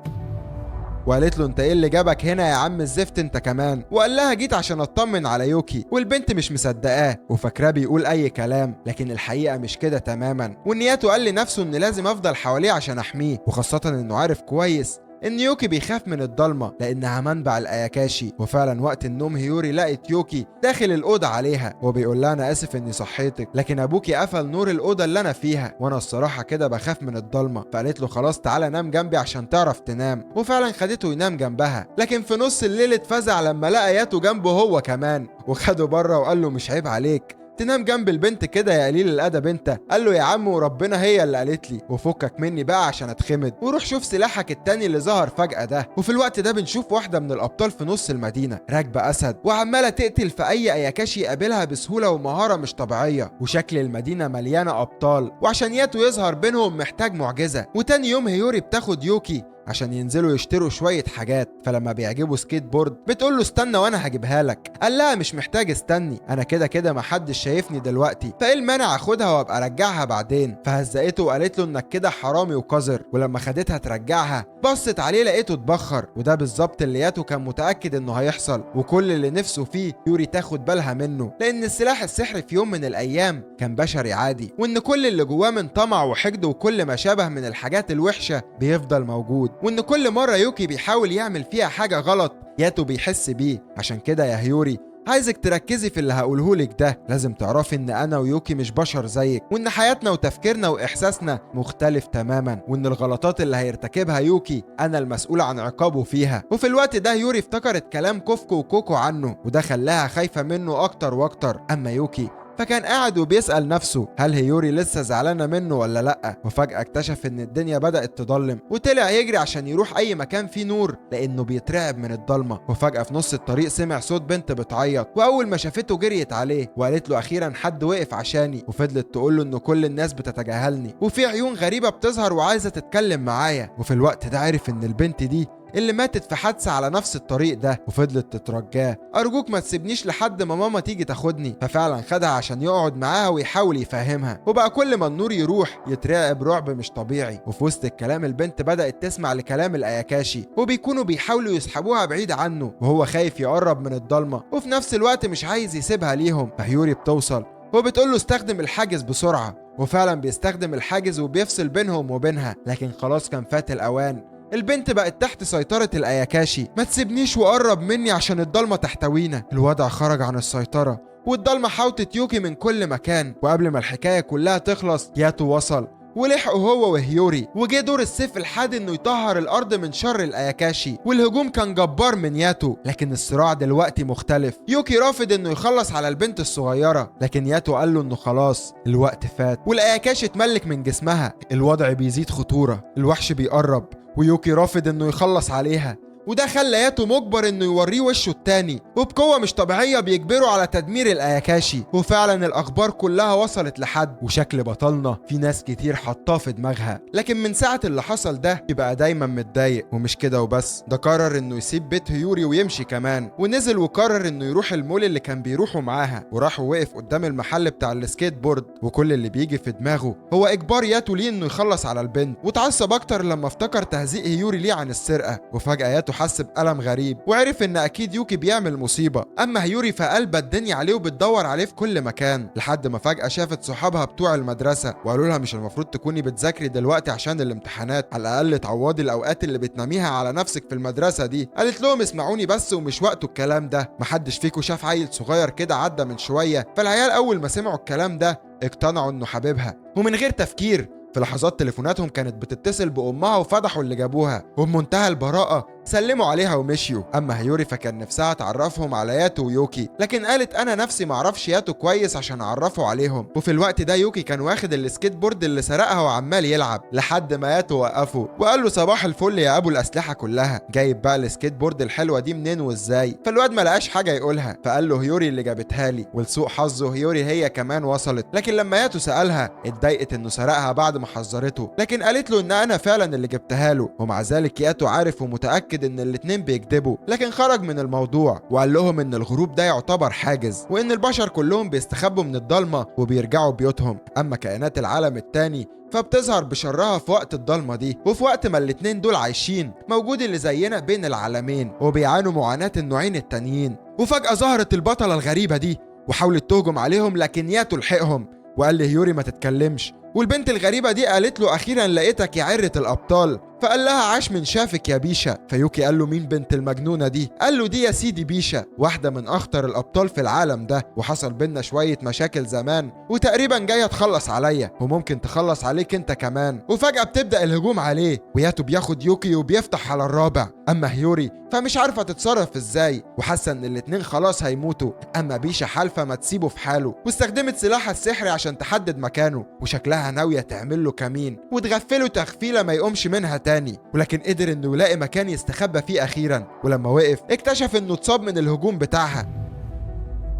وقالت له انت ايه اللي جابك هنا يا عم الزفت انت كمان؟ وقال لها جيت عشان اطمن على يوكي. والبنت مش مصدقاه وفاكراه بيقول اي كلام، لكن الحقيقة مش كده تماما، وان ياتو قال لنفسه ان لازم افضل حواليه عشان احميه، وخاصة انه عارف كويس ان يوكي بيخاف من الضلمة لانها منبع الاياكاشي. وفعلا وقت النوم هيوري لقت يوكي داخل الاوضة عليها وبيقول لها انا اسف اني صحيتك، لكن ابوكي قفل نور الاوضة اللي انا فيها وانا الصراحة كده بخاف من الضلمة. فقالت له خلاص تعالى نام جنبي عشان تعرف تنام، وفعلا خدته ينام جنبها. لكن في نص الليل اتفزع لما لقى ياتو جنبه هو كمان، وخده بره وقال له مش عيب عليك تنام جنب البنت كده يا قليل الادب انت؟ قال له يا عم وربنا هي اللي قالت لي، وفكك مني بقى عشان اتخمد، وروح شوف سلاحك التاني اللي ظهر فجأة ده. وفي الوقت ده بنشوف واحدة من الابطال في نص المدينة راكبة اسد وعمالة تقتل في اي اياكاشي يقابلها بسهولة ومهارة مش طبيعية، وشكل المدينة مليانة ابطال، وعشان ياتو يظهر بينهم محتاج معجزة. وتاني يوم هيوري بتاخد يوكي عشان ينزلوا يشتروا شوية حاجات، فلما بيعجبوا سكيت بورد بتقول له استنى وانا هجيبها لك. قال لها مش محتاج استني، انا كده كده محدش شايفني دلوقتي، فايه المانع اخدها وابقى ارجعها بعدين؟ فهزقته وقالت له انك كده حرامي وقذر. ولما خدتها ترجعها بصت عليه لقيته اتبخر، وده بالظبط اللي ياتو كان متأكد انه هيحصل، وكل اللي نفسه فيه يوري تاخد بالها منه، لان السلاح السحري في يوم من الايام كان بشري عادي، وان كل اللي جواه من طمع وحقد وكل ما شابه من الحاجات الوحشة بيفضل موجود، وان كل مرة يوكي بيحاول يعمل فيها حاجة غلط ياتو بيحس بيه. عشان كده يا هيوري عايزك تركزي في اللي هقولهولك ده، لازم تعرفي ان انا ويوكي مش بشر زيك، وان حياتنا وتفكيرنا واحساسنا مختلف تماما، وان الغلطات اللي هيرتكبها يوكي انا المسؤول عن عقابه فيها. وفي الوقت ده يوري افتكرت كلام كوفكو وكوكو عنه، وده خلاها خايفة منه اكتر واكتر. اما يوكي فكان قاعد وبيسأل نفسه هل هيوري لسه زعلانة منه ولا لأ؟ وفجأة اكتشف ان الدنيا بدأت تضلم، وطلع يجري عشان يروح اي مكان فيه نور لانه بيترعب من الضلمة. وفجأة في نص الطريق سمع صوت بنت بتعيط، واول ما شافته جريت عليه وقالت له اخيرا حد وقف عشاني، وفضلت تقول له ان كل الناس بتتجاهلني وفي عيون غريبة بتظهر وعايزة تتكلم معايا. وفي الوقت ده عرف ان البنت دي اللي ماتت في حادثة على نفس الطريق ده، وفضلت تترجاه أرجوك ما تسيبنيش لحد ما ماما تيجي تاخدني. ففعلا خدها عشان يقعد معاها ويحاول يفهمها، وبقى كل ما النور يروح يترعب رعب مش طبيعي. وفي وسط الكلام البنت بدأت تسمع لكلام الأياكاشي، وبيكونوا بيحاولوا يسحبوها بعيد عنه، وهو خايف يقرب من الضلمة وفي نفس الوقت مش عايز يسيبها ليهم. فهيوري بتوصل وبتقول له استخدم الحاجز بسرعة، وفعلا بيستخدم الحاجز وبيفصل بينهم وبينها، لكن خلاص كان فات الأوان، البنت بقت تحت سيطرة الأياكاشي. ما تسيبنيش وقرب مني عشان الضلمة تحتوينا. الوضع خرج عن السيطرة والضلمة حاوطت يوكي من كل مكان. وقبل ما الحكاية كلها تخلص ياتو وصل ولحقوا هو وهيوري، وجه دور السيف الحاد انه يطهر الارض من شر الاياكاشي، والهجوم كان جبار من ياتو. لكن الصراع دلوقتي مختلف، يوكي رافض انه يخلص على البنت الصغيرة، لكن ياتو قال له انه خلاص الوقت فات والاياكاشي اتملك من جسمها. الوضع بيزيد خطورة، الوحش بيقرب ويوكي رافض انه يخلص عليها، وده خلى ياتو مجبر انه يوريه وشه التاني، وبقوة مش طبيعية بيجبره على تدمير الاياكاشي. وفعلا الاخبار كلها وصلت لحد، وشكل بطلنا في ناس كتير حطاه في دماغها. لكن من ساعة اللي حصل ده يبقى دايما متضايق، ومش كده وبس، ده قرر انه يسيب بيت هيوري ويمشي كمان، ونزل وقرر انه يروح المول اللي كان بيروحوا معاها، وراح ووقف قدام المحل بتاع السكيت بورد، وكل اللي بيجي في دماغه هو اجبار ياتو ليه انه يخلص على البنت. واتعصب اكتر لما افتكر تهزيق هيوري ليه عن السرقة، وفجأة ياتو حس بألم غريب وعرف ان اكيد يوكي بيعمل مصيبة. اما هيوري فقلبت الدنيا عليه وبتدور عليه في كل مكان، لحد ما فجأة شافت صحابها بتوع المدرسة وقالوا لها مش المفروض تكوني بتذاكري دلوقتي عشان الامتحانات، على الاقل تعوضي الاوقات اللي بتناميها على نفسك في المدرسة دي. قالت لهم اسمعوني بس ومش وقته الكلام ده، محدش فيكم شاف عيل صغير كده عدى من شوية؟ فالعيال اول ما سمعوا الكلام ده اقتنعوا انه حبيبها، ومن غير تفكير في لحظات تليفوناتهم كانت بتتصل بأمها وفضحوا اللي جابوها، وبمنتهى البراءة سلموا عليها ومشيوا. أما هيوري فكان نفسها تعرفهم على ياتو ويوكي، لكن قالت أنا نفسي معرفش ياتو كويس عشان أعرفه عليهم. وفي الوقت ده يوكي كان واخد السكيت بورد اللي سرقها وعمال يلعب، لحد ما ياتو وقفه وقال له صباح الفل يا أبو الأسلحة كلها، جايب بقى السكيت بورد الحلوة دي منين وإزاي؟ فالواد ما لقاش حاجة يقولها، فقال له هيوري اللي جابتها لي. ولسوء حظه هيوري هي كمان وصلت، لكن لما ياتو سألها اتضايقت إنه سرقها بعد ما حذرته، لكن قالت له إن أنا فعلا اللي جبتها له. ومع ذلك ياتو عارف ومتأكد متأكد ان الاتنين بيكذبوا، لكن خرج من الموضوع وقال لهم ان الغروب ده يعتبر حاجز، وان البشر كلهم بيستخبوا من الضلمة وبيرجعوا بيوتهم، اما كائنات العالم التاني فبتظهر بشرها في وقت الضلمة دي. وفي وقت ما الاتنين دول عايشين موجود اللي زينا بين العالمين وبيعانوا معاناة النوعين التانيين. وفجأة ظهرت البطلة الغريبة دي وحاولت تهجم عليهم، لكن ياتو لحقهم وقال لهيوري ما تتكلمش. والبنت الغريبة دي قالت له أخيرا لقيتك يا عرة الأبطال، فقال لها عاش من شافك يا بيشا. فيوكي قال له مين بنت المجنونة دي؟ قال له دي يا سيدي بيشا، واحدة من أخطر الأبطال في العالم ده، وحصل بينا شوية مشاكل زمان وتقريبا جاية تخلص عليا وممكن تخلص عليك انت كمان. وفجأة بتبدأ الهجوم عليه، وياتو بياخد يوكي وبيفتح على الرابع. أما هيوري فمش عارفة تتصرف ازاي وحاسة ان الاتنين خلاص هيموتوا. أما بيشا حالفة ما تسيبه في حاله، واستخدمت سلاحها السحري عشان تحدد مكانه، وشكلها ناوية تعمل له كمين وتغفله تغفيلة ما يقومش منها تاني. ولكن قدر انه يلاقي مكان يستخبى فيه اخيرا، ولما وقف اكتشف انه اتصاب من الهجوم بتاعها.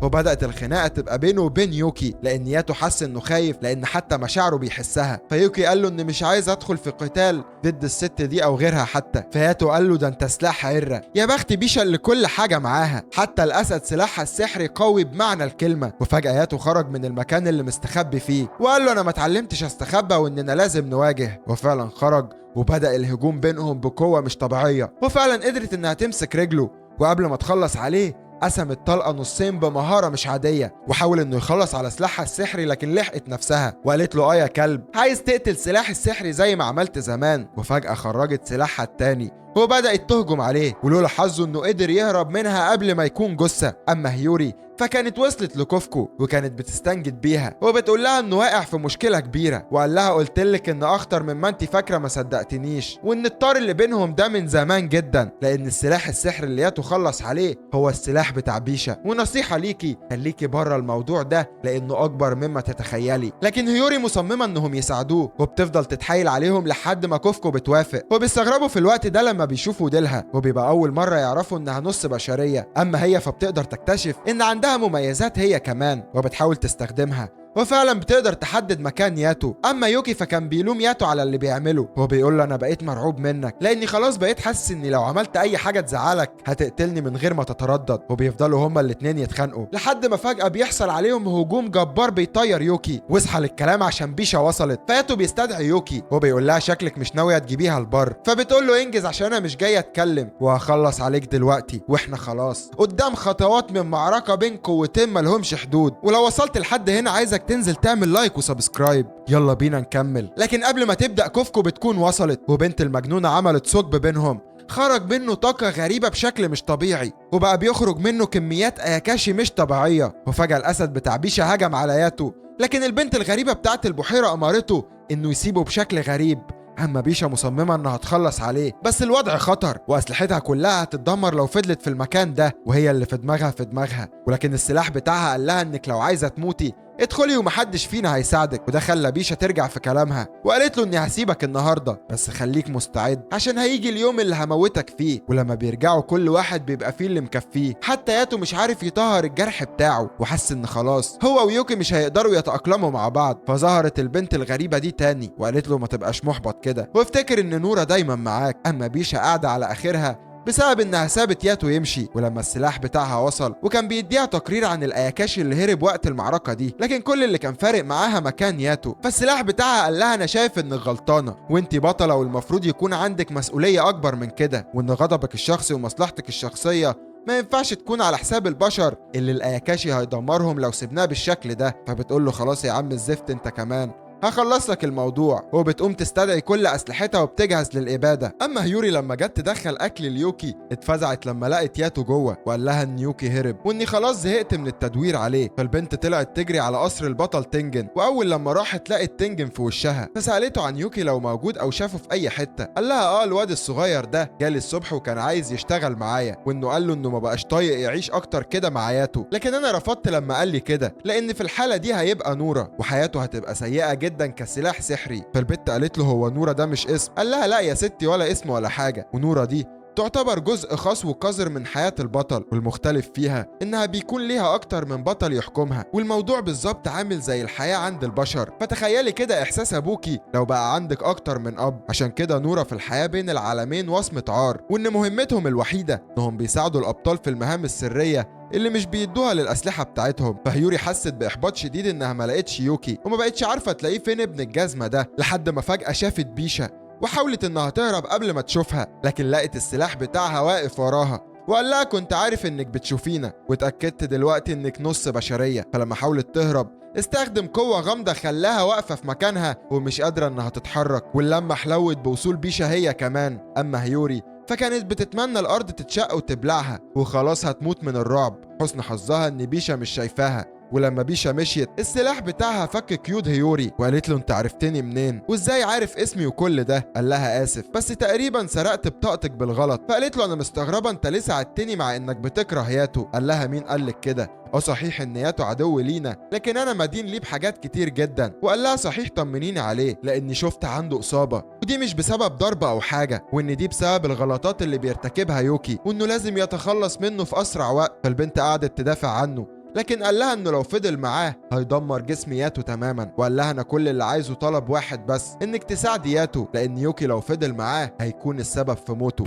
وبدأت الخناقة تبقى بينه وبين يوكي، لأن ياتو حس إنه خايف لأن حتى مشاعره بيحسها. فيوكي قال له إن مش عايز أدخل في قتال ضد الست دي أو غيرها حتى. فياتو قال له ده أنت سلاح عرة، يا بخت بيشا اللي كل حاجة معاها، حتى الأسد سلاحها السحري قوي بمعنى الكلمة. وفجأة ياتو خرج من المكان اللي مستخبي فيه وقال له أنا ما اتعلمتش أستخبى وإننا لازم نواجه. وفعلا خرج وبدأ الهجوم بينهم بقوة مش طبيعية، وفعلا قدرت إنها تمسك رجله، وقبل ما تخلص عليه قسم الطلقة نصين بمهارة مش عادية، وحاول انه يخلص على سلاحها السحري لكن لحقت نفسها وقالت له اه يا كلب، عايز تقتل سلاح السحري زي ما عملت زمان. وفجأة خرجت سلاحها التاني وبدأت تهجم عليه، ولولا حظه انه قدر يهرب منها قبل ما يكون جثة. اما هيوري فكانت وصلت لكوفكو وكانت بتستنجد بيها وبتقول لها انه واقع في مشكلة كبيرة، وقال لها قلتلك ان اخطر مما انت فاكرة ما صدقتنيش، وان الطار اللي بينهم ده من زمان جدا، لان السلاح السحري اللي ياتو خلص عليه هو السلاح بتاع بيشا، ونصيحة ليكي خليكي بره الموضوع ده لانه اكبر مما تتخيلي. لكن هيوري مصممة انهم يساعدوه وبتفضل تتحايل عليهم لحد ما كوفكو بتوافق، وبيستغربوا في الوقت ده لما بيشوفوا ديلها، وبيبقى اول مرة يعرفوا انها نص بشرية. اما هي فبتقدر تكتشف ان عندها مميزات هي كمان وبتحاول تستخدمها، وفعلا بتقدر تحدد مكان ياتو. اما يوكي فكان بيلوم ياتو على اللي بيعمله وبيقول له انا بقيت مرعوب منك لاني خلاص بقيت حاسس اني لو عملت اي حاجة تزعلك هتقتلني من غير ما تتردد. وبيفضلوا هما الاتنين يتخانقوا لحد ما فجاة بيحصل عليهم هجوم جبار بيطير يوكي، واصحى للكلام عشان بيشا وصلت. فياتو بيستدعي يوكي وبيقول لها شكلك مش ناوية تجيبيها البر، فبتقول له انجز عشان انا مش جاية اتكلم وهخلص عليك دلوقتي، واحنا خلاص قدام خطوات من معركة بين قوتين مالهمش حدود، ولو وصلت لحد هنا عايزك تنزل تعمل like و subscribe، يلا بينا نكمل. لكن قبل ما تبدأ كوفكو بتكون وصلت، وبنت المجنونة عملت ثقب بينهم خرج منه طاقة غريبة بشكل مش طبيعي، وبقى بيخرج منه كميات اياكاشي مش طبيعية. وفجأة الأسد بتاع بيشا هجم على ياتو، لكن البنت الغريبة بتاعت البحيرة أمرته إنه يسيبه بشكل غريب. اما بيشا مصممة انها تخلص عليه، بس الوضع خطر واسلحتها كلها هتتدمر لو فضلت في المكان ده، وهي اللي في دماغها في دماغها. ولكن السلاح بتاعها قال لها انك لو عايزة تموتي ادخلي ومحدش فينا هيساعدك، وده خلى بيشا ترجع في كلامها وقالت له اني هسيبك النهارده بس خليك مستعد عشان هيجي اليوم اللي هموتك فيه. ولما بيرجعوا كل واحد بيبقى فيه اللي مكفيه، حتى ياتو مش عارف يطهر الجرح بتاعه وحس ان خلاص هو ويوكي مش هيقدروا يتأقلموا مع بعض. فظهرت البنت الغريبة دي تاني وقالت له ما تبقاش محبط كده وافتكر ان نورة دايما معاك. اما بيشا قاعدة على اخرها بسبب انها سابت ياتو يمشي، ولما السلاح بتاعها وصل وكان بيديها تقرير عن الاياكاشي اللي هرب وقت المعركة دي، لكن كل اللي كان فارق معاها مكان ياتو. فالسلاح بتاعها قال لها انا شايف انك غلطانة وانتي بطلة والمفروض يكون عندك مسؤولية اكبر من كده، وان غضبك الشخصي ومصلحتك الشخصية ما ينفعش تكون على حساب البشر اللي الاياكاشي هيدمرهم لو سيبناه بالشكل ده. فبتقول له خلاص يا عم الزفت انت كمان هخلص لك الموضوع، وبتقوم تستدعي كل اسلحتها وبتجهز للاباده. اما هيوري لما جت تدخل اكل اليوكي اتفزعت لما لقت ياتو جوه، وقال لها ان يوكي هرب واني خلاص زهقت من التدوير عليه. فالبنت طلعت تجري على قصر البطل تنجن، واول لما راحت لقت تنجن في وشها، فسالته عن يوكي لو موجود او شافه في اي حتة. قال لها اه الواد الصغير ده جالي الصبح وكان عايز يشتغل معايا، وانه قال له انه ما بقاش طايق يعيش اكتر كده مع ياتو، لكن انا رفضت لما قال لي كده لان في الحالة دي هيبقى نوره وحياته هتبقى سيئه جدا كسلاح سحري. فالبت قالت له هو نورة ده مش اسم؟ قال لها لا يا ستي ولا اسم ولا حاجة، ونورة دي تعتبر جزء خاص وقذر من حياة البطل، والمختلف فيها إنها بيكون ليها أكتر من بطل يحكمها، والموضوع بالظبط عامل زي الحياة عند البشر. فتخيلي كده إحساس أبوكي لو بقى عندك أكتر من أب. عشان كده نورا في الحياة بين العالمين وصمة عار، وإن مهمتهم الوحيدة إنهم بيساعدوا الأبطال في المهام السرية اللي مش بيدوها للأسلحة بتاعتهم. فهيوري حست بإحباط شديد إنها ما لقتش يوكي وما بقتش عارفة تلاقيه فين ابن الجزمة ده، لحد ما فجأة شافت بيشا وحاولت إنها تهرب قبل ما تشوفها، لكن لقت السلاح بتاعها واقف وراها وقال لها كنت عارف إنك بتشوفينا واتأكدت دلوقتي إنك نص بشرية. فلما حاولت تهرب استخدم قوة غامضة خلاها واقفة في مكانها ومش قادرة إنها تتحرك، واللمة حلوت بوصول بيشا هي كمان. أما هيوري فكانت بتتمنى الأرض تتشق وتبلعها وخلاص هتموت من الرعب. حسن حظها إن بيشا مش شايفاها، ولما بيشا مشيت السلاح بتاعها فك قيود هيوري وقالت له انت عرفتني منين وازاي عارف اسمي وكل ده؟ قال لها اسف بس تقريبا سرقت بطاقتك بالغلط. فقالت له انا مستغربه انت ليه ساعدتني مع انك بتكره ياتو؟ قال لها مين قالك كده؟ اه صحيح ان ياتو عدو لينا لكن انا مدين ليه بحاجات كتير جدا. وقال لها صحيح طمنيني عليه لاني شفت عنده اصابه ودي مش بسبب ضربه او حاجه، وان دي بسبب الغلطات اللي بيرتكبها يوكي وانه لازم يتخلص منه في اسرع وقت. فالبنت قعدت تدافع عنه لكن قال لها انه لو فضل معاه هيدمر جسم ياتو تماما، وقال لها انا كل اللي عايزه طلب واحد بس، انك تساعدي ياتو لان يوكي لو فضل معاه هيكون السبب في موته.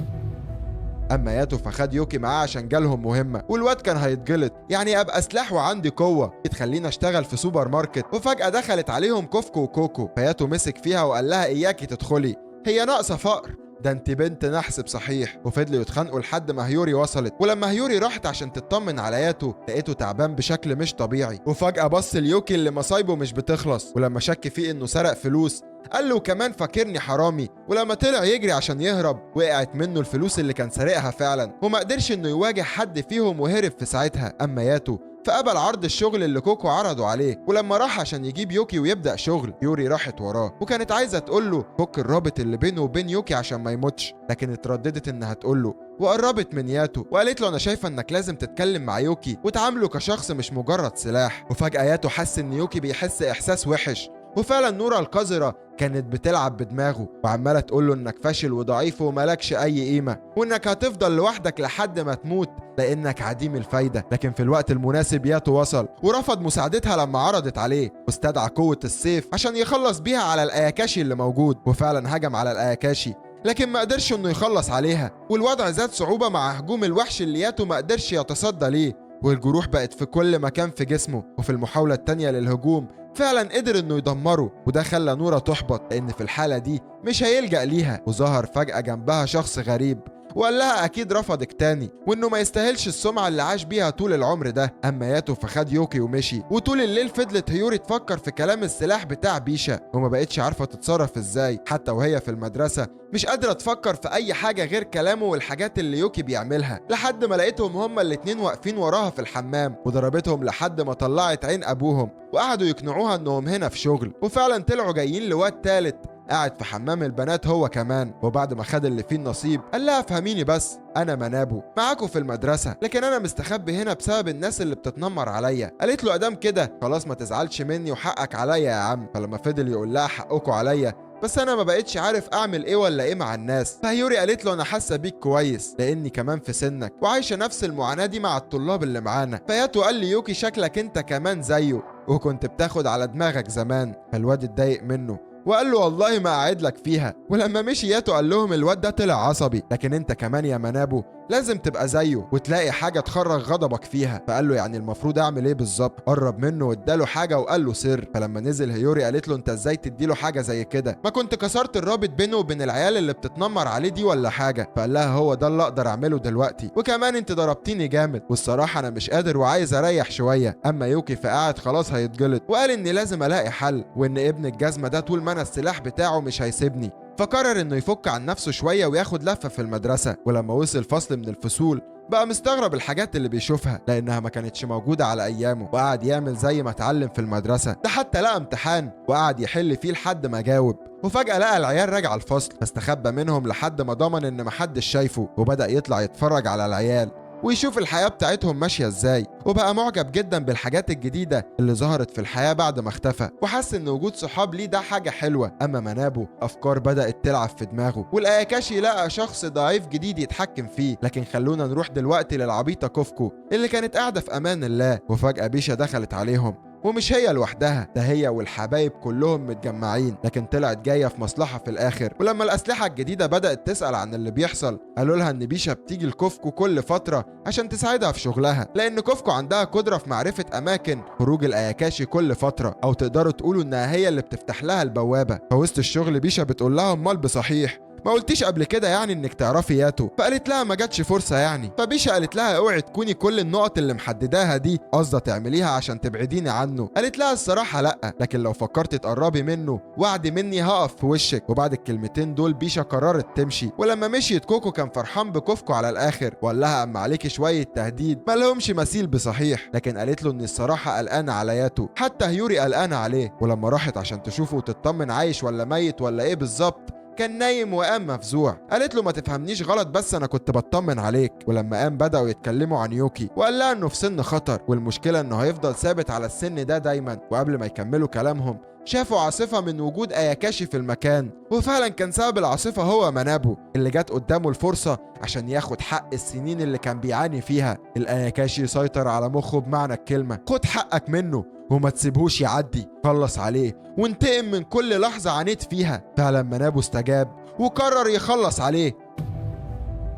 اما ياتو فخد يوكي معاه عشان جالهم مهمة والواد كان هيتجلط، يعني ابقى سلاح وعندي قوة تخليني اشتغل في سوبر ماركت. وفجاة دخلت عليهم كوفكو وكوكو، فياتو مسك فيها وقال لها اياكي تدخلي، هي ناقصه فقر، ده انت بنت نحس بصحيح. وفضلوا يتخانقوا لحد ما هيوري وصلت، ولما هيوري راحت عشان تطمن على ياتو لقيته تعبان بشكل مش طبيعي. وفجأة بص ليوكي اللي مصايبه مش بتخلص، ولما شك فيه انه سرق فلوس قال له كمان فاكرني حرامي. ولما طلع يجري عشان يهرب وقعت منه الفلوس اللي كان سارقها فعلا، وما قدرش انه يواجه حد فيهم وهرب في ساعتها. اما ياتو فقبل عرض الشغل اللي كوكو عرضه عليه، ولما راح عشان يجيب يوكي ويبدأ شغل يوري راحت وراه وكانت عايزة تقول له فك الرابط اللي بينه وبين يوكي عشان ما يموتش، لكن اترددت انها تقول له وقربت من ياتو وقالت له انا شايفه انك لازم تتكلم مع يوكي وتعامله كشخص مش مجرد سلاح. وفجأة ياتو حس ان يوكي بيحس احساس وحش، وفعلا نورا القذرة كانت بتلعب بدماغه وعمالة تقول له انك فاشل وضعيف وملكش اي قيمة وانك هتفضل لوحدك لحد ما تموت لانك عديم الفايدة. لكن في الوقت المناسب ياتو وصل ورفض مساعدتها لما عرضت عليه، واستدعى قوة السيف عشان يخلص بيها على الاياكاشي اللي موجود، وفعلا هجم على الاياكاشي لكن ما قدرش انه يخلص عليها. والوضع زاد صعوبة مع هجوم الوحش اللي ياتو ما قدرش يتصدى ليه، والجروح بقت في كل مكان في جسمه. وفي المحاولة التانية للهجوم فعلا قدر انه يدمره، وده خلى نورا تحبط لان في الحالة دي مش هيلجأ ليها. وظهر فجأة جنبها شخص غريب وقال لها اكيد رفضك تاني وانه ما يستاهلش السمعة اللي عاش بيها طول العمر ده. اما ياتو فخد يوكي ومشي، وطول الليل فضلت هيوري تفكر في كلام السلاح بتاع بيشا وما بقتش عارفة تتصرف ازاي. حتى وهي في المدرسة مش قادرة تفكر في اي حاجة غير كلامه والحاجات اللي يوكي بيعملها، لحد ما لقيتهم هما الاتنين واقفين وراها في الحمام وضربتهم لحد ما طلعت عين ابوهم، وقعدوا يقنعوها انهم هنا في شغل. وفعلا طلعوا جايين لواد تالت قاعد في حمام البنات هو كمان، وبعد ما خد اللي فيه النصيب قال لها افهميني بس، انا منابو معاكم في المدرسة لكن انا مستخبي هنا بسبب الناس اللي بتتنمر عليا. قالت له ادام كده خلاص ما تزعلش مني وحقك عليا يا عم. فلما فضل يقول لها حقكم عليا بس انا ما بقتش عارف اعمل ايه ولا ايه مع الناس، فهيوري قالت له انا حاسه بيك كويس لاني كمان في سنك وعايشة نفس المعاناة دي مع الطلاب اللي معانا. فياتو قال لي يوكي شكلك انت كمان زيه وكنت بتاخد على دماغك زمان. فالواد اتضايق منه وقال له والله ما اعد لك فيها. ولما مشي ياتو قال لهم الواد ده طلع عصبي لكن انت كمان يا منابو لازم تبقى زيه وتلاقي حاجة تخرج غضبك فيها. فقال له يعني المفروض اعمل ايه بالظبط؟ قرب منه واداله حاجة وقال له سر. فلما نزل هيوري قالت له انت ازاي تديله حاجة زي كده؟ ما كنت كسرت الرابط بينه وبين العيال اللي بتتنمر عليه دي ولا حاجة؟ فقال لها هو ده اللي اقدر اعمله دلوقتي، وكمان انت ضربتيني جامد والصراحة انا مش قادر وعايز اريح شوية. اما يوكي فقعد خلاص هيتجلط وقال اني لازم الاقي حل وان ابن الجزمة ده طول ما انا السلاح بتاعه مش هيسيبني. فقرر انه يفك عن نفسه شوية وياخد لفه في المدرسة. ولما وصل فصل من الفصول بقى مستغرب الحاجات اللي بيشوفها لانها ما كانتش موجودة على ايامه، وقعد يعمل زي ما اتعلم في المدرسة ده، حتى لقى امتحان وقعد يحل فيه لحد ما جاوب. وفجأة لقى العيال راجعة الفصل فاستخبى منهم لحد ما ضمن ان محدش شايفه، وبدأ يطلع يتفرج على العيال. ويشوف الحياة بتاعتهم ماشية ازاي، وبقى معجب جدا بالحاجات الجديدة اللي ظهرت في الحياة بعد ما اختفى، وحس ان وجود صحاب ليه ده حاجة حلوة. اما منابو افكار بدأت تلعب في دماغه، والاياكاشي لقى شخص ضعيف جديد يتحكم فيه. لكن خلونا نروح دلوقتي للعبيطة كوفكو اللي كانت قاعدة في امان الله، وفجأة بيشا دخلت عليهم، ومش هي لوحدها، ده هي والحبايب كلهم متجمعين، لكن طلعت جاية في مصلحة في الاخر. ولما الاسلحة الجديدة بدات تسال عن اللي بيحصل، قالوا لها ان بيشا بتيجي لكوفكو كل فترة عشان تساعدها في شغلها، لان كوفكو عندها قدره في معرفة اماكن خروج الاياكاشي كل فترة، او تقدروا تقولوا انها هي اللي بتفتح لها البوابة. فوسط الشغل بيشا بتقول لها امال بصحيح ما قلتيش قبل كده يعني انك تعرفي ياتو؟ فقالت لها ما جاتش فرصة يعني. فبيشا قالت لها اوعي تكوني كل النقط اللي محدداها دي قصده تعمليها عشان تبعديني عنه. قالت لها الصراحة لا، لكن لو فكرت تقربي منه وعد مني هقف في وشك. وبعد الكلمتين دول بيشا قررت تمشي. ولما مشيت كوكو كان فرحان بكوفكو على الاخر، وقال لها اما عليكي شوية تهديد ما لهمش مثيل بصحيح، لكن قالت له ان الصراحة قلقانة على ياتو، حتى هيوري قلقانة عليه. ولما راحت عشان تشوفه وتطمن عايش ولا ميت ولا ايه بالظبط، كان نايم وقام مفزوع. قالت له ما تفهمنيش غلط، بس انا كنت بطمن عليك. ولما قام بدأوا يتكلموا عن يوكي، وقال لها انه في سن خطر، والمشكلة انه هيفضل ثابت على السن ده دايما. وقبل ما يكملوا كلامهم شافوا عاصفة من وجود اياكاشي في المكان، وفعلا كان سبب العاصفة هو منابو اللي جت قدامه الفرصة عشان ياخد حق السنين اللي كان بيعاني فيها. الاياكاشي سيطر على مخه بمعنى الكلمة، خد حقك منه وما تسيبهوش يعدي، خلص عليه وانتقم من كل لحظة عانيت فيها. فعلا منابو استجاب وقرر يخلص عليه،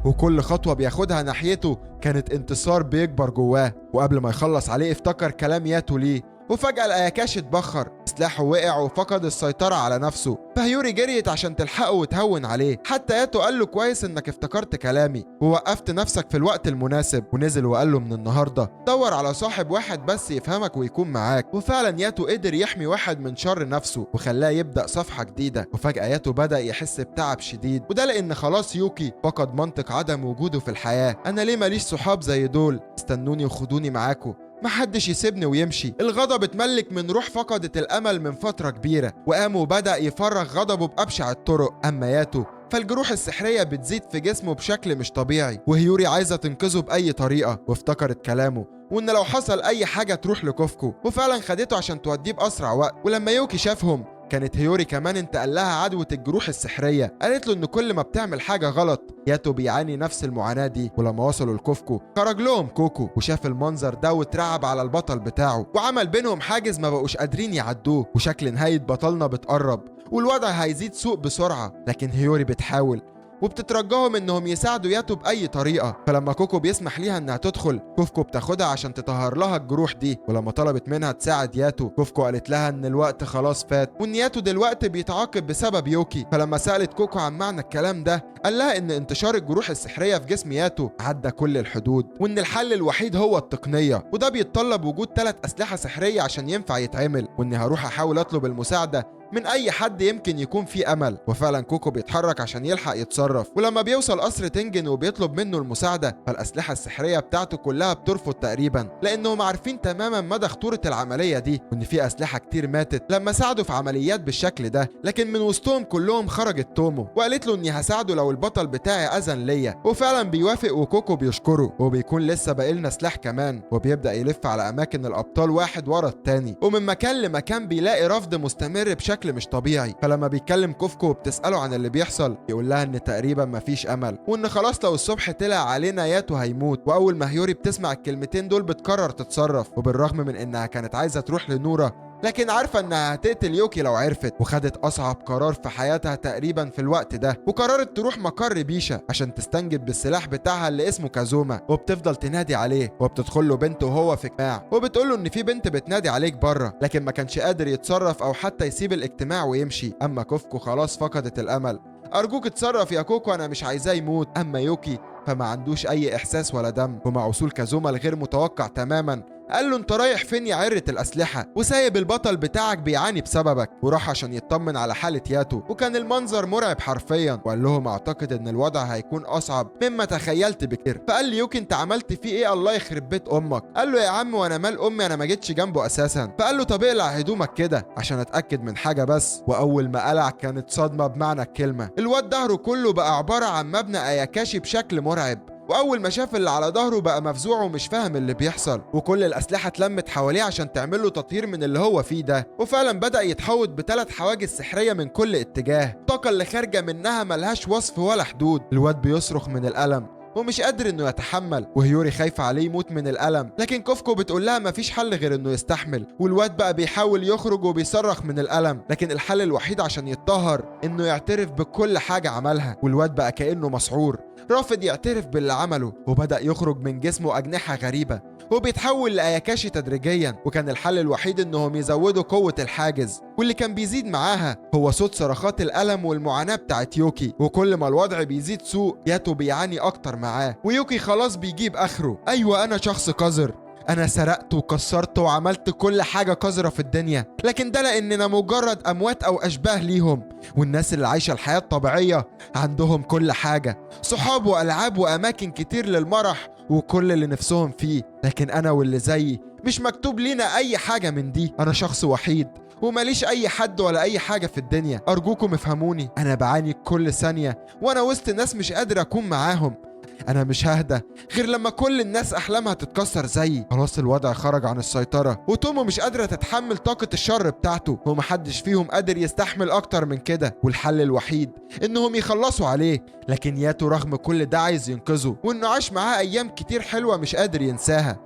وكل خطوة بياخدها ناحيته كانت انتصار بيكبر جواه. وقبل ما يخلص عليه افتكر كلام ياتو ليه، وفجأة الاياكاشي اتبخر، سلاحه وقع وفقد السيطرة على نفسه. فهيوري جريت عشان تلحقه وتهون عليه، حتى ياتو قال له كويس انك افتكرت كلامي ووقفت نفسك في الوقت المناسب. ونزل وقال له من النهارده دور على صاحب واحد بس يفهمك ويكون معاك. وفعلا ياتو قدر يحمي واحد من شر نفسه وخلاه يبدأ صفحة جديدة. وفجأة ياتو بدأ يحس بتعب شديد، وده لان خلاص يوكي فقد منطق عدم وجوده في الحياة. انا ليه ماليش صحاب زي دول؟ استنوني وخدوني معاكم، محدش يسيبني ويمشي. الغضب اتملك من روح فقدت الامل من فترة كبيرة، وقام وبدا يفرغ غضبه بابشع الطرق. اما ياتو فالجروح السحريه بتزيد في جسمه بشكل مش طبيعي، وهيوري عايزه تنقذه باي طريقه، وافتكرت كلامه وان لو حصل اي حاجة تروح لكوفكو، وفعلا خدته عشان توديه باسرع وقت. ولما يوكي شافهم كانت هيوري كمان انتقل لها عدوى الجروح السحريه، قالت له ان كل ما بتعمل حاجة غلط ياتو بيعاني نفس المعاناة دي. ولما وصلوا لكوفكو خرج لهم كوكو وشاف المنظر ده واترعب على البطل بتاعه، وعمل بينهم حاجز ما بقوش قادرين يعدوه. وشكل نهاية بطلنا بتقرب والوضع هيزيد سوء بسرعة، لكن هيوري بتحاول وبتترجاهم انهم يساعدوا ياتو باي طريقه. فلما كوكو بيسمح ليها انها تدخل، كوفكو بتاخدها عشان تطهر لها الجروح دي. ولما طلبت منها تساعد ياتو، كوفكو قالت لها ان الوقت خلاص فات وان ياتو دلوقتي بيتعاقب بسبب يوكي. فلما سالت كوكو عن معنى الكلام ده، قال لها ان انتشار الجروح السحريه في جسم ياتو عدى كل الحدود، وان الحل الوحيد هو التقنية، وده بيتطلب وجود 3 اسلحة سحريه عشان ينفع يتعمل، واني هروح احاول اطلب المساعدة من اي حد يمكن يكون فيه امل. وفعلا كوكو بيتحرك عشان يلحق يتصرف، ولما بيوصل قصر تنجن وبيطلب منه المساعدة، فالاسلحه السحريه بتاعته كلها بترفض تقريبا، لانهم عارفين تماما مدى خطورة العملية دي، وان في اسلحة كتير ماتت لما ساعدوا في عمليات بالشكل ده. لكن من وسطهم كلهم خرجت تومو وقالت له اني هساعده لو البطل بتاعي اذن ليا، وفعلا بيوافق وكوكو بيشكره، وبيكون لسه باقي لنا سلاح كمان. وبيبدا يلف على اماكن الابطال واحد ورا التاني، ومن مكان لمكان بيلاقي رفض مستمر بشكل مش طبيعي. فلما بيتكلم كوفكو وبتسأله عن اللي بيحصل، يقول لها ان تقريبا مفيش امل، وان خلاص لو الصبح طلع علينا ياتو هيموت. واول ما هيوري بتسمع الكلمتين دول بتقرر تتصرف، وبالرغم من انها كانت عايزه تروح لنورا، لكن عارفه انها هتقتل يوكي لو عرفت، وخدت اصعب قرار في حياتها تقريبا في الوقت ده، وقررت تروح مقر بيشا عشان تستنجد بالسلاح بتاعها اللي اسمه كازوما. وبتفضل تنادي عليه، وبتدخل له بنت وهو في اجتماع، وبتقول له ان في بنت بتنادي عليك بره، لكن ما كانش قادر يتصرف او حتى يسيب الاجتماع ويمشي. اما كوفكو خلاص فقدت الامل، ارجوك اتصرف يا كوكو، انا مش عايزاه يموت. اما يوكي فما عندوش اي احساس ولا دم. ومع وصول كازوما الغير متوقع تماما، قال له انت رايح فين يا عرة الاسلحة وسايب البطل بتاعك بيعاني بسببك؟ وراح عشان يطمن على حالة ياتو، وكان المنظر مرعب حرفيا، وقال لهم اعتقد ان الوضع هيكون اصعب مما تخيلت بكتير. فقال لي يوكي انت عملت فيه ايه؟ الله يخرب بيت امك. قال له يا عم وانا مال امي، انا ما جيتش جنبه اساسا. فقال له طب اقلع هدومك كده عشان اتاكد من حاجة بس. واول ما قلع كانت صدمة بمعنى الكلمة، الواد ظهره كله بقى عبارة عن مبنى اياكاشي بشكل مرعب. واول ما شاف اللي على ظهره بقى مفزوع ومش فاهم اللي بيحصل، وكل الاسلحة اتلمت حواليه عشان تعمل له تطهير من اللي هو فيه ده. وفعلا بدا يتحوط ب3 حواجز سحريه من كل اتجاه، الطاقة اللي خارجه منها ملهاش وصف ولا حدود. الواد بيصرخ من الالم ومش قادر انه يتحمل، وهيوري خايفة عليه يموت من الألم، لكن كوفكو بتقول لها مفيش حل غير انه يستحمل. والواد بقى بيحاول يخرج وبيصرخ من الألم، لكن الحل الوحيد عشان يتطهر انه يعترف بكل حاجة عملها. والواد بقى كأنه مسعور، رافض يعترف باللي عمله، وبدأ يخرج من جسمه أجنحة غريبة وبيتحول لأياكاشي تدريجيا. وكان الحل الوحيد انهم يزودوا قوة الحاجز، واللي كان بيزيد معاها هو صوت صرخات الألم والمعاناة بتاعت يوكي. وكل ما الوضع بيزيد سوء ياتو بيعاني اكتر معاه، ويوكي خلاص بيجيب اخره. ايوه انا شخص قذر، انا سرقت وكسرت وعملت كل حاجة قذرة في الدنيا، لكن ده لاننا مجرد اموات او اشباه ليهم. والناس اللي عايشة الحياة الطبيعية عندهم كل حاجة، صحاب والعاب واماكن كتير للمرح وكل اللي نفسهم فيه، لكن انا واللي زيي مش مكتوب لينا اي حاجة من دي. انا شخص وحيد وماليش اي حد ولا اي حاجة في الدنيا، ارجوكم افهموني، انا بعاني كل ثانية وانا وسط ناس مش قادر اكون معاهم. انا مش ههدى غير لما كل الناس احلامها تتكسر زيي. خلاص الوضع خرج عن السيطرة، وتومو مش قادرة تتحمل طاقة الشر بتاعته، ومحدش فيهم قادر يستحمل اكتر من كده، والحل الوحيد انهم يخلصوا عليه. لكن ياتو رغم كل ده عايز ينقذه، وانه عاش معاه ايام كتير حلوة مش قادر ينساها،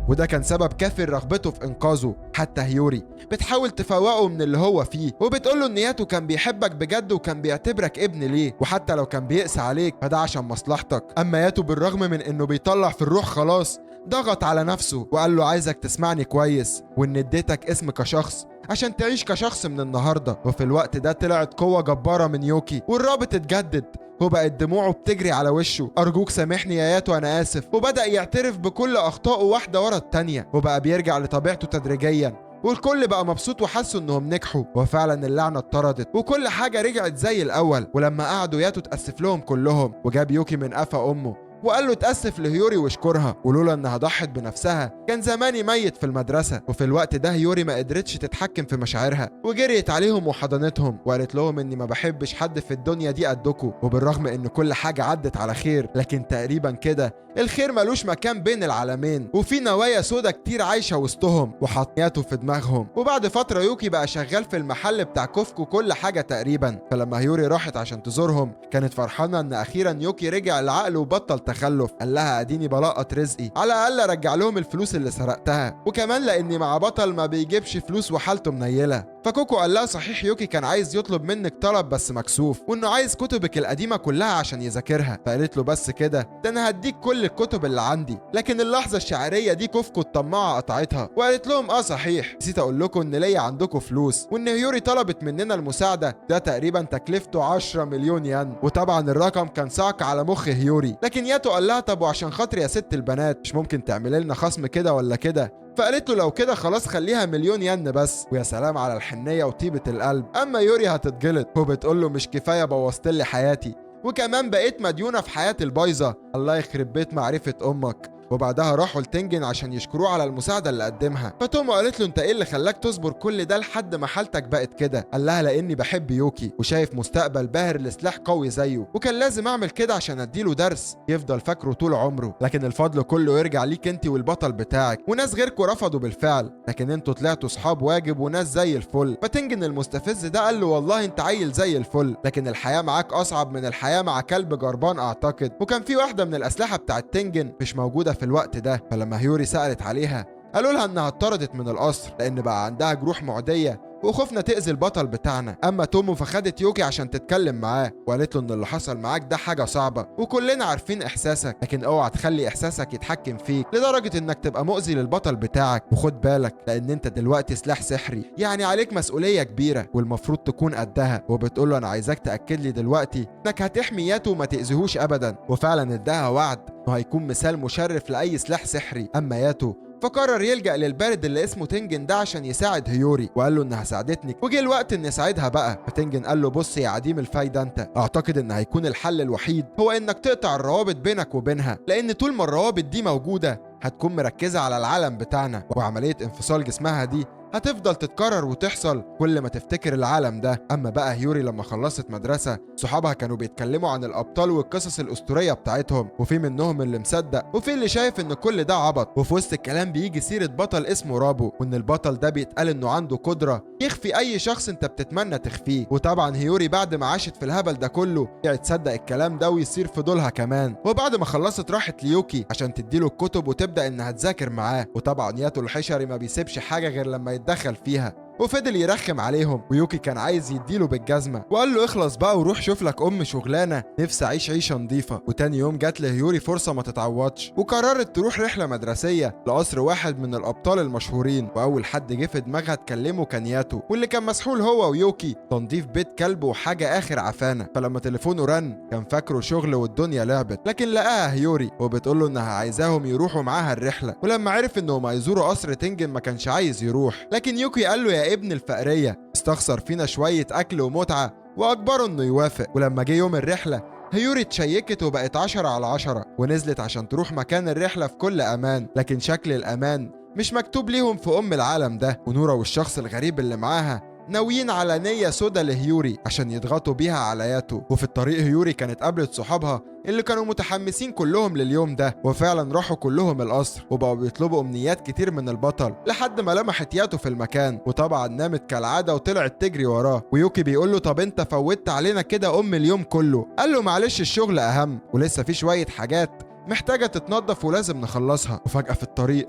وده كان سبب كافي لرغبته في انقاذه. حتى هيوري بتحاول تفوقه من اللي هو فيه، وبتقوله ان ياتو كان بيحبك بجد وكان بيعتبرك ابن ليه، وحتى لو كان بيقسى عليك فده عشان مصلحتك. اما ياتو بالرغم من انه بيطلع في الروح خلاص ضغط على نفسه وقال له عايزك تسمعني كويس، وان اديتك اسم كشخص عشان تعيش كشخص من النهارده. وفي الوقت ده طلعت قوة جبارة من يوكي، والرابط اتجدد وبقت دموعه بتجري على وشه. أرجوك سامحني يا ياتو أنا آسف. وبدأ يعترف بكل أخطائه واحدة ورا التانية، وبقى بيرجع لطبيعته تدريجيا، والكل بقى مبسوط وحسوا انهم نجحوا. وفعلا اللعنة اتطردت وكل حاجة رجعت زي الأول. ولما قعدوا ياتو تأسف لهم كلهم، وجاب يوكي من قفا أمه وقال له تأسف لهيوري واشكرها، ولولا انها ضحت بنفسها كان زماني ميت في المدرسة. وفي الوقت ده هيوري ما قدرتش تتحكم في مشاعرها، وجريت عليهم وحضنتهم وقالت لهم اني ما بحبش حد في الدنيا دي قدكم. وبالرغم ان كل حاجة عدت على خير، لكن تقريبا كده الخير ملوش مكان بين العالمين، وفي نوايا سودا كتير عايشة وسطهم وحطياته في دماغهم. وبعد فترة يوكي بقى شغال في المحل بتاع كوفكو كل حاجة تقريبا. فلما هيوري راحت عشان تزورهم كانت فرحانة ان اخيرا يوكي رجع لعقله وبطل تخلف. قال لها اديني بلقط رزقي، على الاقل ارجع لهم الفلوس اللي سرقتها، وكمان لاني مع بطل ما بيجيبش فلوس وحالته منيله. فكوكو قال لها صحيح يوكي كان عايز يطلب منك طلب بس مكسوف، وانه عايز كتبك القديمة كلها عشان يذاكرها. فقالت له بس كده، ده انا هديك كل الكتب اللي عندي. لكن اللحظة الشعرية دي كوفكو الطماعه قطعتها وقالت لهم اه صحيح نسيت اقول لكم ان ليا عندكم فلوس، وان هيوري طلبت مننا المساعدة، ده تقريبا تكلفته 10 مليون ين. وطبعا الرقم كان صعق على مخ هيوري. لكن ياتو قال لها طب وعشان خاطري يا ست البنات مش ممكن تعملي لنا خصم كده ولا كده؟ فقالت له لو كده خلاص خليها مليون ين بس. ويا سلام على الحنيه وطيبة القلب. اما يوري هتتجلط وبتقول له مش كفاية بوظت لي حياتي، وكمان بقيت مديونه في حياتي البايظه، الله يخرب بيت معرفة امك. وبعدها راحوا لتنجن عشان يشكروه على المساعدة اللي قدمها. فتومو قالت له انت ايه اللي خلاك تصبر كل ده لحد ما حالتك بقت كده؟ قال لها لاني بحب يوكي وشايف مستقبل باهر لسلاح قوي زيه، وكان لازم اعمل كده عشان اديله درس يفضل فاكره طول عمره، لكن الفضل كله يرجع ليك انت والبطل بتاعك، وناس غيركم رفضوا بالفعل، لكن انتوا طلعتوا صحاب واجب وناس زي الفل. فتنجن المستفز ده قال له والله انت عيل زي الفل، لكن الحياة معاك اصعب من الحياة مع كلب جربان اعتقد. وكان في واحدة من الاسلحة بتاعت تنجن مش موجودة في الوقت ده، فلما هيوري سألت عليها قالوا لها انها اتطردت من القصر لان بقى عندها جروح معدية وخفنا تأذي البطل بتاعنا. اما تومو فخدت يوكي عشان تتكلم معاه وقالت له ان اللي حصل معاك ده حاجة صعبة وكلنا عارفين احساسك، لكن اوعى تخلي احساسك يتحكم فيك لدرجة انك تبقى مؤذي للبطل بتاعك، وخد بالك لان انت دلوقتي سلاح سحري يعني عليك مسؤولية كبيرة والمفروض تكون قدها. وبتقول له انا عايزاك تاكد لي دلوقتي انك هتحمي ياتو وما تاذيهوش ابدا. وفعلا اداها وعد انه هيكون مثال مشرف لاي سلاح سحري. اما ياتو فقرر يلجأ للبارد اللي اسمه تنجن ده عشان يساعد هيوري، وقال له انها ساعدتني وجه الوقت اني اساعدها بقى. فتنجن قال له بص يا عديم الفايدة انت، اعتقد ان هيكون الحل الوحيد هو انك تقطع الروابط بينك وبينها، لان طول ما الروابط دي موجودة هتكون مركزه على العالم بتاعنا، وعملية انفصال جسمها دي هتفضل تتكرر وتحصل كل ما تفتكر العالم ده. اما بقى هيوري لما خلصت مدرسة، صحابها كانوا بيتكلموا عن الابطال والقصص الاسطورية بتاعتهم، وفي منهم اللي مصدق وفي اللي شايف ان كل ده عبط. وفي وسط الكلام بيجي سيرة بطل اسمه رابو، وان البطل ده بيتقال انه عنده قدرة يخفي اي شخص انت بتتمنى تخفيه. وطبعا هيوري بعد ما عاشت في الهبل ده كله تصدق الكلام ده ويصير فضولها كمان. وبعد ما خلصت راحت ليوكي عشان تديله الكتب وتبدا انها تذاكر معاه. وطبعا ياتو الحشري ما بيسيبش حاجة غير لما يتدخل فيها، وفضل يرخم عليهم. ويوكي كان عايز يديله بالجزمه وقال له اخلص بقى وروح شوف لك شغلانة، نفسي اعيش عيشه نظيفة. وتاني يوم جات لهيوري فرصة ما تتعوضش، وقررت تروح رحله مدرسيه لقصر واحد من الابطال المشهورين. واول حد جه في دماغها تكلمه كان ياتو، واللي كان مسحول هو ويوكي تنظيف بيت كلب وحاجه اخر عفانه. فلما تليفونه رن كان فاكره شغل والدنيا لعبت، لكن لقاها هيوري وبتقول له انها عايزاهم يروحوا معاها الرحلة. ولما عرف انهم هيزوروا قصر تنجن ما كانش عايز يروح، لكن يوكي قال له يا ابن الفقرية استخسر فينا شوية أكل ومتعة، وأجبره إنه يوافق. ولما جه يوم الرحلة هيوري اتشيكت وبقت 10 على 10، ونزلت عشان تروح مكان الرحلة في كل أمان. لكن شكل الأمان مش مكتوب ليهم في العالم ده. ونورا والشخص الغريب اللي معاها ناويين على نية سودا لهيوري عشان يضغطوا بيها على ياتو. وفي الطريق هيوري كانت قابلت صحابها اللي كانوا متحمسين كلهم لليوم ده، وفعلا راحوا كلهم القصر وبقوا بيطلبوا امنيات كتير من البطل لحد ما لمحت ياتو في المكان. وطبعا نامت كالعادة وطلعت تجري وراه. ويوكي بيقول له طب انت فوتت علينا كده اليوم كله؟ قال له معلش الشغل اهم ولسه في شوية حاجات محتاجة تتنظف ولازم نخلصها. وفجأة في الطريق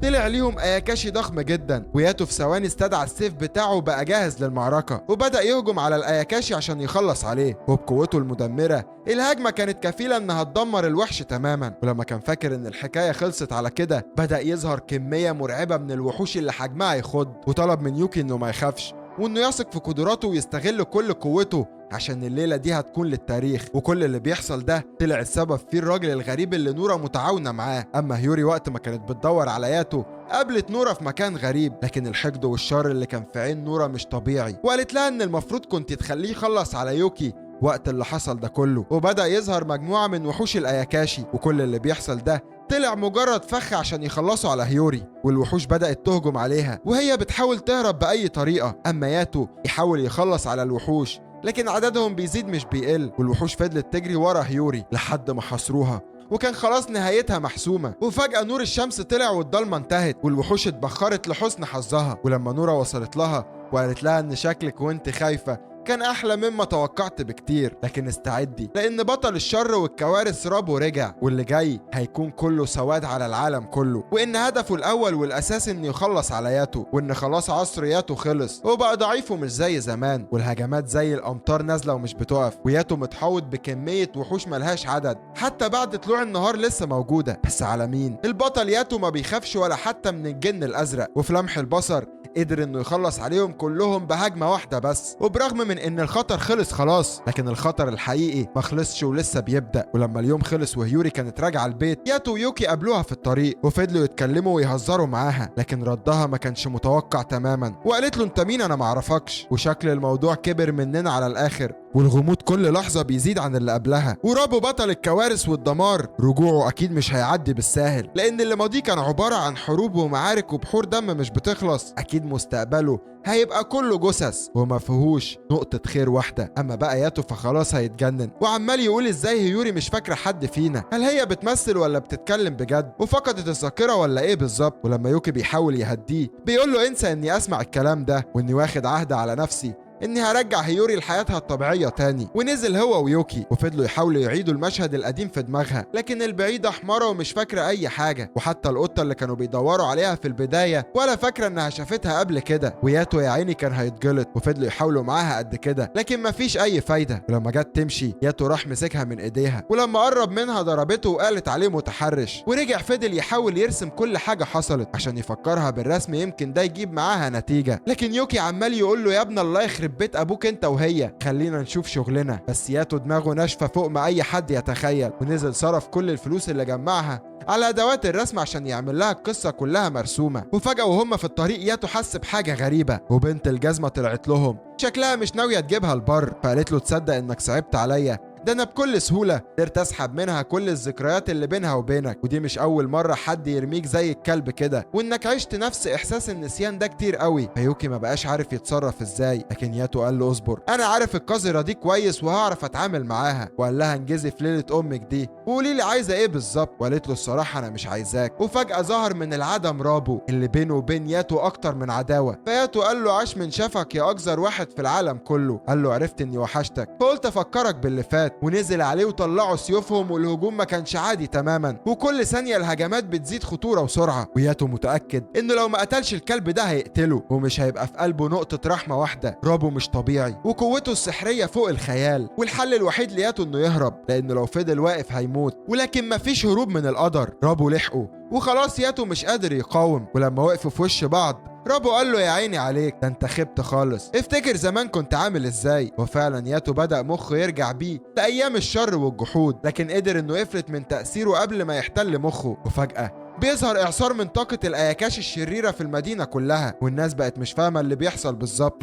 طلع ليهم اياكاشي ضخم جدا، وياتو في ثواني استدعى السيف بتاعه وبقى جاهز للمعركة، وبدأ يهجم على الاياكاشي عشان يخلص عليه. وبقوته المدمرة الهجمة كانت كفيلة انها تدمر الوحش تماما. ولما كان فاكر ان الحكاية خلصت على كده، بدأ يظهر كمية مرعبة من الوحوش اللي حجمها يخض. وطلب من يوكي انه ما يخافش وانه يثق في قدراته ويستغل كل قوته عشان الليلة دي هتكون للتاريخ. وكل اللي بيحصل ده طلع السبب فيه الراجل الغريب اللي نورا متعاونة معاه. اما هيوري وقت ما كانت بتدور على ياتو قابلت نورا في مكان غريب، لكن الحقد والشر اللي كان في عين نورا مش طبيعي، وقالت لها ان المفروض كنت تخليه يخلص على يوكي وقت اللي حصل ده كله. وبدأ يظهر مجموعة من وحوش الاياكاشي، وكل اللي بيحصل ده طلع مجرد فخ عشان يخلصوا على هيوري. والوحوش بدأت تهجم عليها وهي بتحاول تهرب بأي طريقة. أما ياتو يحاول يخلص على الوحوش، لكن عددهم بيزيد مش بيقل، والوحوش فضلت تجري ورا هيوري لحد ما حصروها، وكان خلاص نهايتها محسومة. وفجأة نور الشمس طلع والضلمة انتهت، والوحوش اتبخرت لحسن حظها. ولما نورا وصلت لها وقالت لها ان شكلك وانت خايفة كان احلى مما توقعت بكتير، لكن استعدي لان بطل الشر والكوارث رابو رجع، واللي جاي هيكون كله سواد على العالم كله، وان هدفه الاول والاساس انه يخلص على ياتو، وان خلاص عصر ياتو خلص وبقى ضعيف ومش زي زمان، والهجمات زي الامطار نازله ومش بتقف، وياتو متحوط بكمية وحوش ملهاش عدد حتى بعد طلوع النهار لسه موجودة. بس على مين؟ البطل ياتو ما بيخافش ولا حتى من الجن الازرق، وفي لمح البصر قدر انه يخلص عليهم كلهم بهجمه واحدة بس. وبرغم من ان الخطر خلص خلاص، لكن الخطر الحقيقي ما خلصش ولسه بيبدا. ولما اليوم خلص وهيوري كانت راجعه البيت، ياتو ويوكي قابلوها في الطريق وفضلوا يتكلموا ويهزروا معاها، لكن ردها ما كانش متوقع تماما، وقالت له انت مين؟ انا معرفكش. وشكل الموضوع كبر مننا على الاخر، والغموض كل لحظة بيزيد عن اللي قبلها. ورابو بطل الكوارث والدمار رجوعه اكيد مش هيعدي بالساهل، لان اللي ماضيه كان عبارة عن حروب ومعارك وبحور دم مش بتخلص، اكيد مستقبله هيبقى كله جثث وما فيهوش نقطة خير واحدة. اما بقى ياتو فخلاص هيتجنن وعمال يقول ازاي هيوري مش فاكرة حد فينا؟ هل هي بتمثل ولا بتتكلم بجد؟ وفقدت الذاكرة ولا ايه بالظبط؟ ولما يوكي بيحاول يهديه بيقول له انسى اني اسمع الكلام ده، واني واخد عهد على نفسي اني هرجع هيوري لحياتها الطبيعية تاني. ونزل هو ويوكي وفضلوا يحاولوا يعيدوا المشهد القديم في دماغها، لكن البعيدة حماره ومش فاكره اي حاجة، وحتى القطة اللي كانوا بيدوروا عليها في البداية ولا فاكره انها شافتها قبل كده. وياتو يا عيني كان هيتجلط، وفضلوا يحاولوا معاها قد كده لكن مفيش اي فايده. ولما جت تمشي ياتو راح مسكها من ايديها، ولما قرب منها ضربته وقالت عليه متحرش، ورجع فضل يحاول يرسم كل حاجة حصلت عشان يفكرها بالرسم يمكن ده يجيب معاها نتيجة. لكن يوكي عمال يقول له يا ابن الله يخرب بيت ابوك انت وهي، خلينا نشوف شغلنا. بس ياتو دماغه ناشفة فوق ما اي حد يتخيل، ونزل صرف كل الفلوس اللي جمعها على ادوات الرسم عشان يعمل لها القصة كلها مرسومه. وفجاة وهم في الطريق ياتو حس بحاجة غريبة، وبنت الجزمة طلعت لهم شكلها مش ناوية تجيبها البر، فقالت له تصدق انك صعبت عليا، ده انا بكل سهولة قدرت اسحب منها كل الذكريات اللي بينها وبينك، ودي مش اول مرة حد يرميك زي الكلب كده، وانك عشت نفس احساس النسيان ده كتير قوي. فيوكي ما بقاش عارف يتصرف ازاي، لكن ياتو قال له اصبر، انا عارف القذرة دي كويس وهعرف اتعامل معاها. وقال لها انجزي في ليلة امك دي وقولي لي عايزه ايه بالظبط. وقالت له الصراحة انا مش عايزاك. وفجاة ظهر من العدم رابو اللي بينه وبين ياتو اكتر من عداوة. فياتو قال له عاش من شافك يا اقذر واحد في العالم كله. قال له عرفت اني وحشتك فقلت افكرك باللي فات. ونزل عليه وطلعوا سيوفهم، والهجوم ما كانش عادي تماما، وكل ثانية الهجمات بتزيد خطورة وسرعة. وياتو متاكد انه لو ما قتلش الكلب ده هيقتله ومش هيبقى في قلبه نقطة رحمه واحدة. رابو مش طبيعي وقوته السحريه فوق الخيال، والحل الوحيد لياتو انه يهرب، لانه لو فضل واقف هيموت، ولكن مفيش هروب من القدر. رابو لحقه وخلاص ياتو مش قادر يقاوم. ولما وقفوا في وش بعض رابو قال له يا عيني عليك، ده انت خبت خالص، افتكر زمان كنت عامل ازاي. وفعلا ياتو بدأ مخه يرجع بيه لأيام الشر والجحود، لكن قدر انه يفلت من تأثيره قبل ما يحتل مخه. وفجأة بيظهر إعصار من طاقة الأياكاشي الشريرة في المدينة كلها، والناس بقت مش فاهمة اللي بيحصل بالظبط،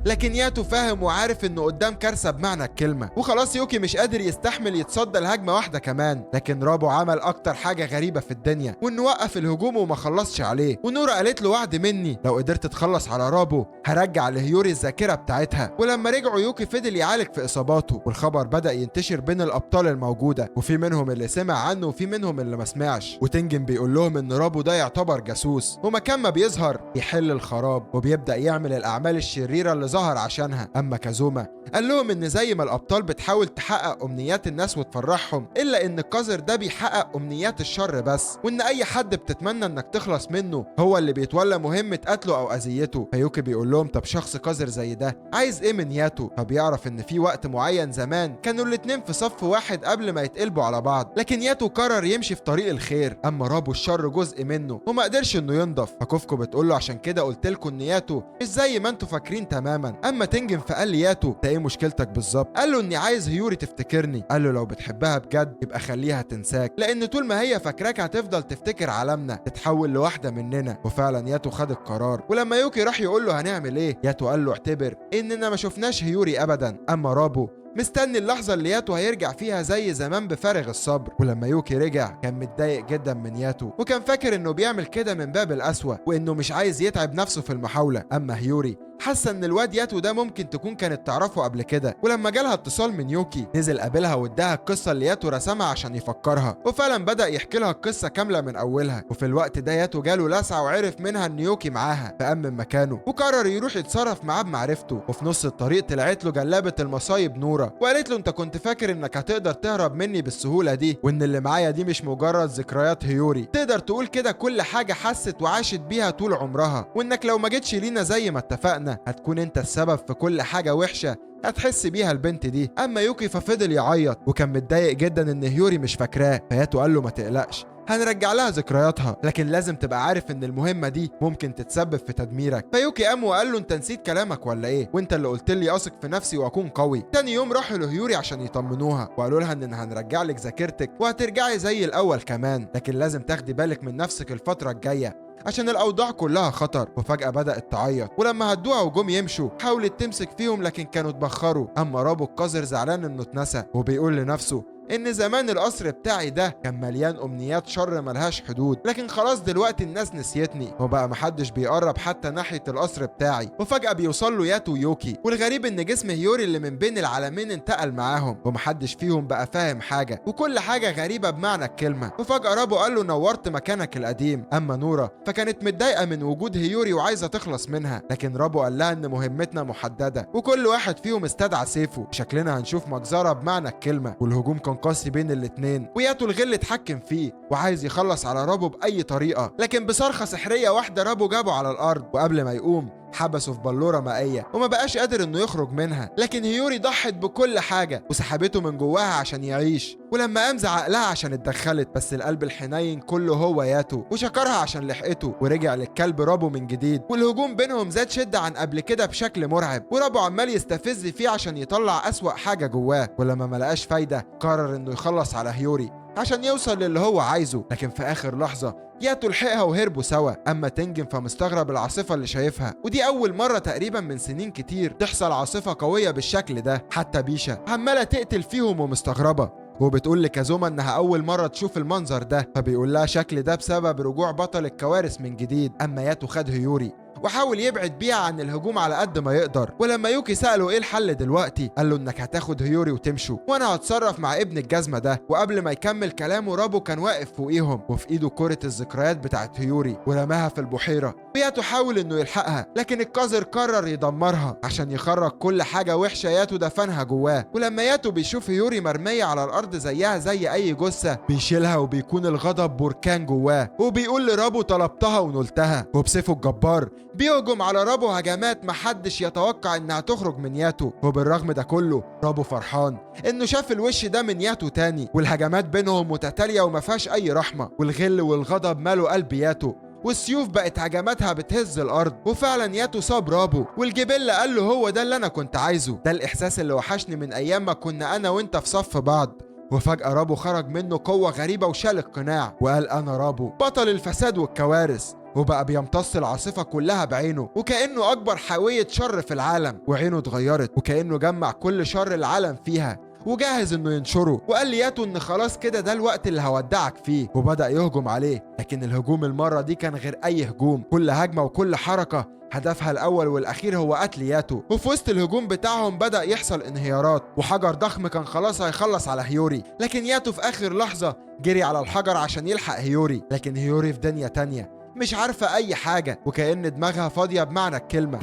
لكن ياتو فاهم وعارف انه قدام كارثة بمعنى الكلمة. وخلاص يوكي مش قادر يستحمل يتصدى لهجمه واحدة كمان، لكن رابو عمل اكتر حاجة غريبة في الدنيا، وانه وقف الهجوم وما خلصش عليه. ونورا قالت له وعد مني لو قدرت تخلص على رابو هرجع لهيوري الذاكرة بتاعتها. ولما رجعوا يوكي فضل يعالج في اصاباته، والخبر بدا ينتشر بين الابطال الموجودة، وفي منهم اللي سمع عنه وفي منهم اللي ما سمعش. وتنجم بيقول لهم ان رابو ده يعتبر جاسوس، ومكان ما بيظهر يحل الخراب وبيبدا يعمل الاعمال الشريرة اللي ظهر عشانها. اما كازوما قال لهم ان زي ما الابطال بتحاول تحقق امنيات الناس وتفرحهم، الا ان القذر ده بيحقق امنيات الشر بس، وان اي حد بتتمنى انك تخلص منه هو اللي بيتولى مهمة قتله او اذيته. فيوكي بيقول لهم طب شخص قذر زي ده عايز ايه من ياتو؟ فبيعرف ان في وقت معين زمان كانوا الاتنين في صف واحد قبل ما يتقلبوا على بعض، لكن ياتو قرر يمشي في طريق الخير، اما رابو الشر جزء منه وما قدرش انه ينضف. فكوفكو بتقول له عشان كده قلت لكم ان ياتو مش زي ما انتوا فاكرين تماما. اما تنجم فقال لي ياتو ده ايه مشكلتك بالظبط؟ قال له اني عايز هيوري تفتكرني. قال له لو بتحبها بجد يبقى خليها تنساك، لان طول ما هي فاكراك هتفضل تفتكر عالمنا، تتحول لواحدة مننا. وفعلا ياتو خد القرار. ولما يوكي راح يقول له هنعمل ايه، ياتو قال له اعتبر اننا ما شفناش هيوري ابدا. اما رابو مستني اللحظة اللي ياتو هيرجع فيها زي زمان بفارغ الصبر. ولما يوكي رجع كان متضايق جدا من ياتو، وكان فاكر انه بيعمل كده من باب القسوة وانه مش عايز يتعب نفسه في المحاولة. اما هيوري حاسه ان الواد ياتو ده ممكن تكون كانت تعرفه قبل كده، ولما جالها اتصال من يوكي نزل قابلها واداها القصة اللي ياتو رسمها عشان يفكرها، وفعلا بدا يحكي لها القصة كاملة من اولها. وفي الوقت ده ياتو جاله لسعه وعرف منها ان يوكي معاها، فقام من مكانه وقرر يروح يتصرف معاه بمعرفته. وفي نص الطريق طلعت له جلابه المصايب نورا وقالت له انت كنت فاكر انك هتقدر تهرب مني بالسهولة دي، وان اللي معايا دي مش مجرد ذكريات هيوري، تقدر تقول كده كل حاجة حست وعاشت بيها طول عمرها، وانك لو ما جيتش لينا زي ما اتفقنا هتكون انت السبب في كل حاجة وحشة هتحس بيها البنت دي. اما يوكي ففضل يعيط وكان متضايق جدا ان هيوري مش فاكراه. فياتو قال له ما تقلقش هنرجع لها ذكرياتها، لكن لازم تبقى عارف ان المهمة دي ممكن تتسبب في تدميرك. فيوكي قام وقال له انت نسيت كلامك ولا ايه؟ وانت اللي قلت لي اثق في نفسي واكون قوي. تاني يوم راحوا لهيوري عشان يطمنوها وقالوا لها ان هنرجع لك ذاكرتك وهترجعي زي الاول كمان، لكن لازم تاخدي بالك من نفسك الفترة الجاية عشان الاوضاع كلها خطر. وفجاة بدات تعيط، ولما هدوها وجم يمشوا حاولت تمسك فيهم لكن كانوا اتبخروا. اما رابو القذر زعلان انه اتنسى، وبيقول لنفسه ان زمان القصر بتاعي ده كان مليان امنيات شر ملهاش حدود، لكن خلاص دلوقتي الناس نسيتني وبقى محدش بيقرب حتى ناحية القصر بتاعي. وفجاة بيوصل له ياتو ويوكي، والغريب ان جسم هيوري اللي من بين العالمين انتقل معاهم ومحدش فيهم بقى فاهم حاجة، وكل حاجة غريبة بمعنى الكلمة. وفجاة رابو قال له نورت مكانك القديم. اما نورا فكانت متضايقة من وجود هيوري وعايزه تخلص منها، لكن رابو قال لها ان مهمتنا محددة وكل واحد فيهم استدعى سيفه، شكلنا هنشوف مجزرة بمعنى الكلمة. والهجوم كان قاسي بين الاتنين، وياتو الغل اتحكم فيه وعايز يخلص على رابو باي طريقه، لكن بصرخه سحريه واحدة رابو جابه على الارض، وقبل ما يقوم حبسه في بلوره مائية وما بقاش قادر انه يخرج منها. لكن هيوري ضحت بكل حاجة وسحبته من جواها عشان يعيش، ولما قام زعق لها عشان اتدخلت، بس القلب الحنين كله هو ياتو، وشكرها عشان لحقته، ورجع للكلب رابو من جديد. والهجوم بينهم زاد شده عن قبل كده بشكل مرعب، ورابو عمال يستفز فيه عشان يطلع اسوأ حاجة جواه. ولما ما لقاش فايده قرر انه يخلص على هيوري عشان يوصل للي هو عايزه، لكن في اخر لحظة ياتو لحقها وهربوا سوا. اما تنجن فمستغرب العاصفة اللي شايفها، ودي اول مرة تقريبا من سنين كتير تحصل عاصفة قوية بالشكل ده. حتى بيشا عماله تقتل فيهم ومستغربه، وبتقول لكازوما انها اول مرة تشوف المنظر ده، فبيقول لها شكل ده بسبب رجوع بطل الكوارث من جديد. اما ياتو خد هيوري وحاول يبعد بيها عن الهجوم على قد ما يقدر، ولما يوكي سأله ايه الحل دلوقتي قال له انك هتاخد هيوري وتمشوا وانا هتصرف مع ابن الجزمة ده. وقبل ما يكمل كلامه رابو كان واقف فوقيهم وفي ايده كرة الذكريات بتاعت هيوري ورماها في البحيرة، وياتو حاول انه يلحقها لكن القذر قرر يدمرها عشان يخرج كل حاجة وحشة ياتو دفنها جواه. ولما ياتو بيشوف هيوري مرمية على الارض زيها زي اي جثة بيشيلها، وبيكون الغضب بركان جواه، وبيقول لرابو طلبتها ونلتها. وبسيفه الجبار بيهجم على رابو هجمات محدش يتوقع انها تخرج من ياتو، وبالرغم ده كله رابو فرحان انه شاف الوش ده من ياتو تاني، والهجمات بينهم متتالية وما فيهاش اي رحمة، والغل والغضب مالوا قلب ياتو، والسيوف بقت هجماتها بتهز الارض. وفعلا ياتو صاب رابو، والجبلة قال له هو ده اللي انا كنت عايزه، ده الاحساس اللي وحشني من ايام ما كنا انا وانت في صف بعض. وفجأة رابو خرج منه قوة غريبة وشال القناع وقال انا رابو بطل الفساد والكوارث، وبقى بيمتص العاصفة كلها بعينه وكأنه أكبر حاوية شر في العالم، وعينه اتغيرت وكأنه جمع كل شر العالم فيها وجاهز انه ينشره. وقال لياتو ان خلاص كده ده الوقت اللي هودعك فيه، وبدأ يهجم عليه، لكن الهجوم المرة دي كان غير أي هجوم، كل هجمة وكل حركة هدفها الأول والأخير هو قتل ياتو. وفي وسط الهجوم بتاعهم بدأ يحصل انهيارات، وحجر ضخم كان خلاص هيخلص على هيوري، لكن ياتو في آخر لحظة جري على الحجر عشان يلحق هيوري، لكن هيوري في دنيا تانية مش عارفة أي حاجة وكأن دماغها فاضية بمعنى الكلمة.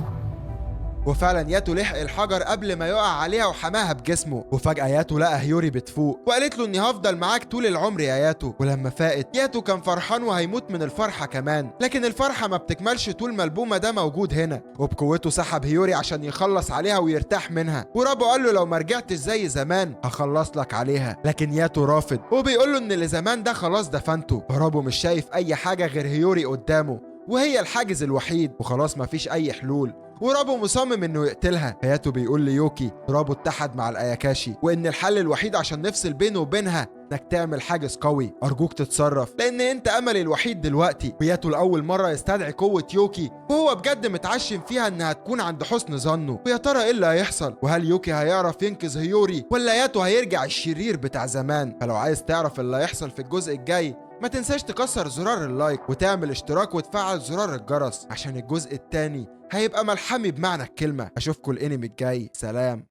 وفعلا ياتو لحق الحجر قبل ما يقع عليها وحماها بجسمه. وفجأة ياتو لقى هيوري بتفوق وقالت له اني هفضل معاك طول العمر يا ياتو. ولما فاقت ياتو كان فرحان وهيموت من الفرحة كمان، لكن الفرحة ما بتكملش طول ما البومة ده موجود هنا. وبقوته سحب هيوري عشان يخلص عليها ويرتاح منها، ورابو قال له لو ما رجعتش زي زمان هخلص لك عليها، لكن ياتو رافض وبيقول له ان اللي زمان ده خلاص دفنته. فرابو مش شايف اي حاجة غير هيوري قدامه وهي الحاجز الوحيد، وخلاص مفيش اي حلول، ورابو مصمم انه يقتلها. فياتو بيقول ليوكي رابو اتحد مع الاياكاشي، وان الحل الوحيد عشان نفصل بينه وبينها انك تعمل حاجز قوي، ارجوك تتصرف لان انت املي الوحيد دلوقتي. وياتو لاول مرة يستدعي قوة يوكي وهو بجد متعشم فيها انها تكون عند حسن ظنه. ويا ترى ايه اللي هيحصل؟ وهل يوكي هيعرف ينقذ هيوري ولا ياتو هيرجع الشرير بتاع زمان؟ فلو عايز تعرف اللي هيحصل في الجزء الجاي ما تنساش تكسر زرار ال like وتعمل اشتراك وتفعل زرار الجرس عشان الجزء الثاني هيبقى ملحمي بمعنى الكلمة. اشوفكم الانمي الجاي، سلام.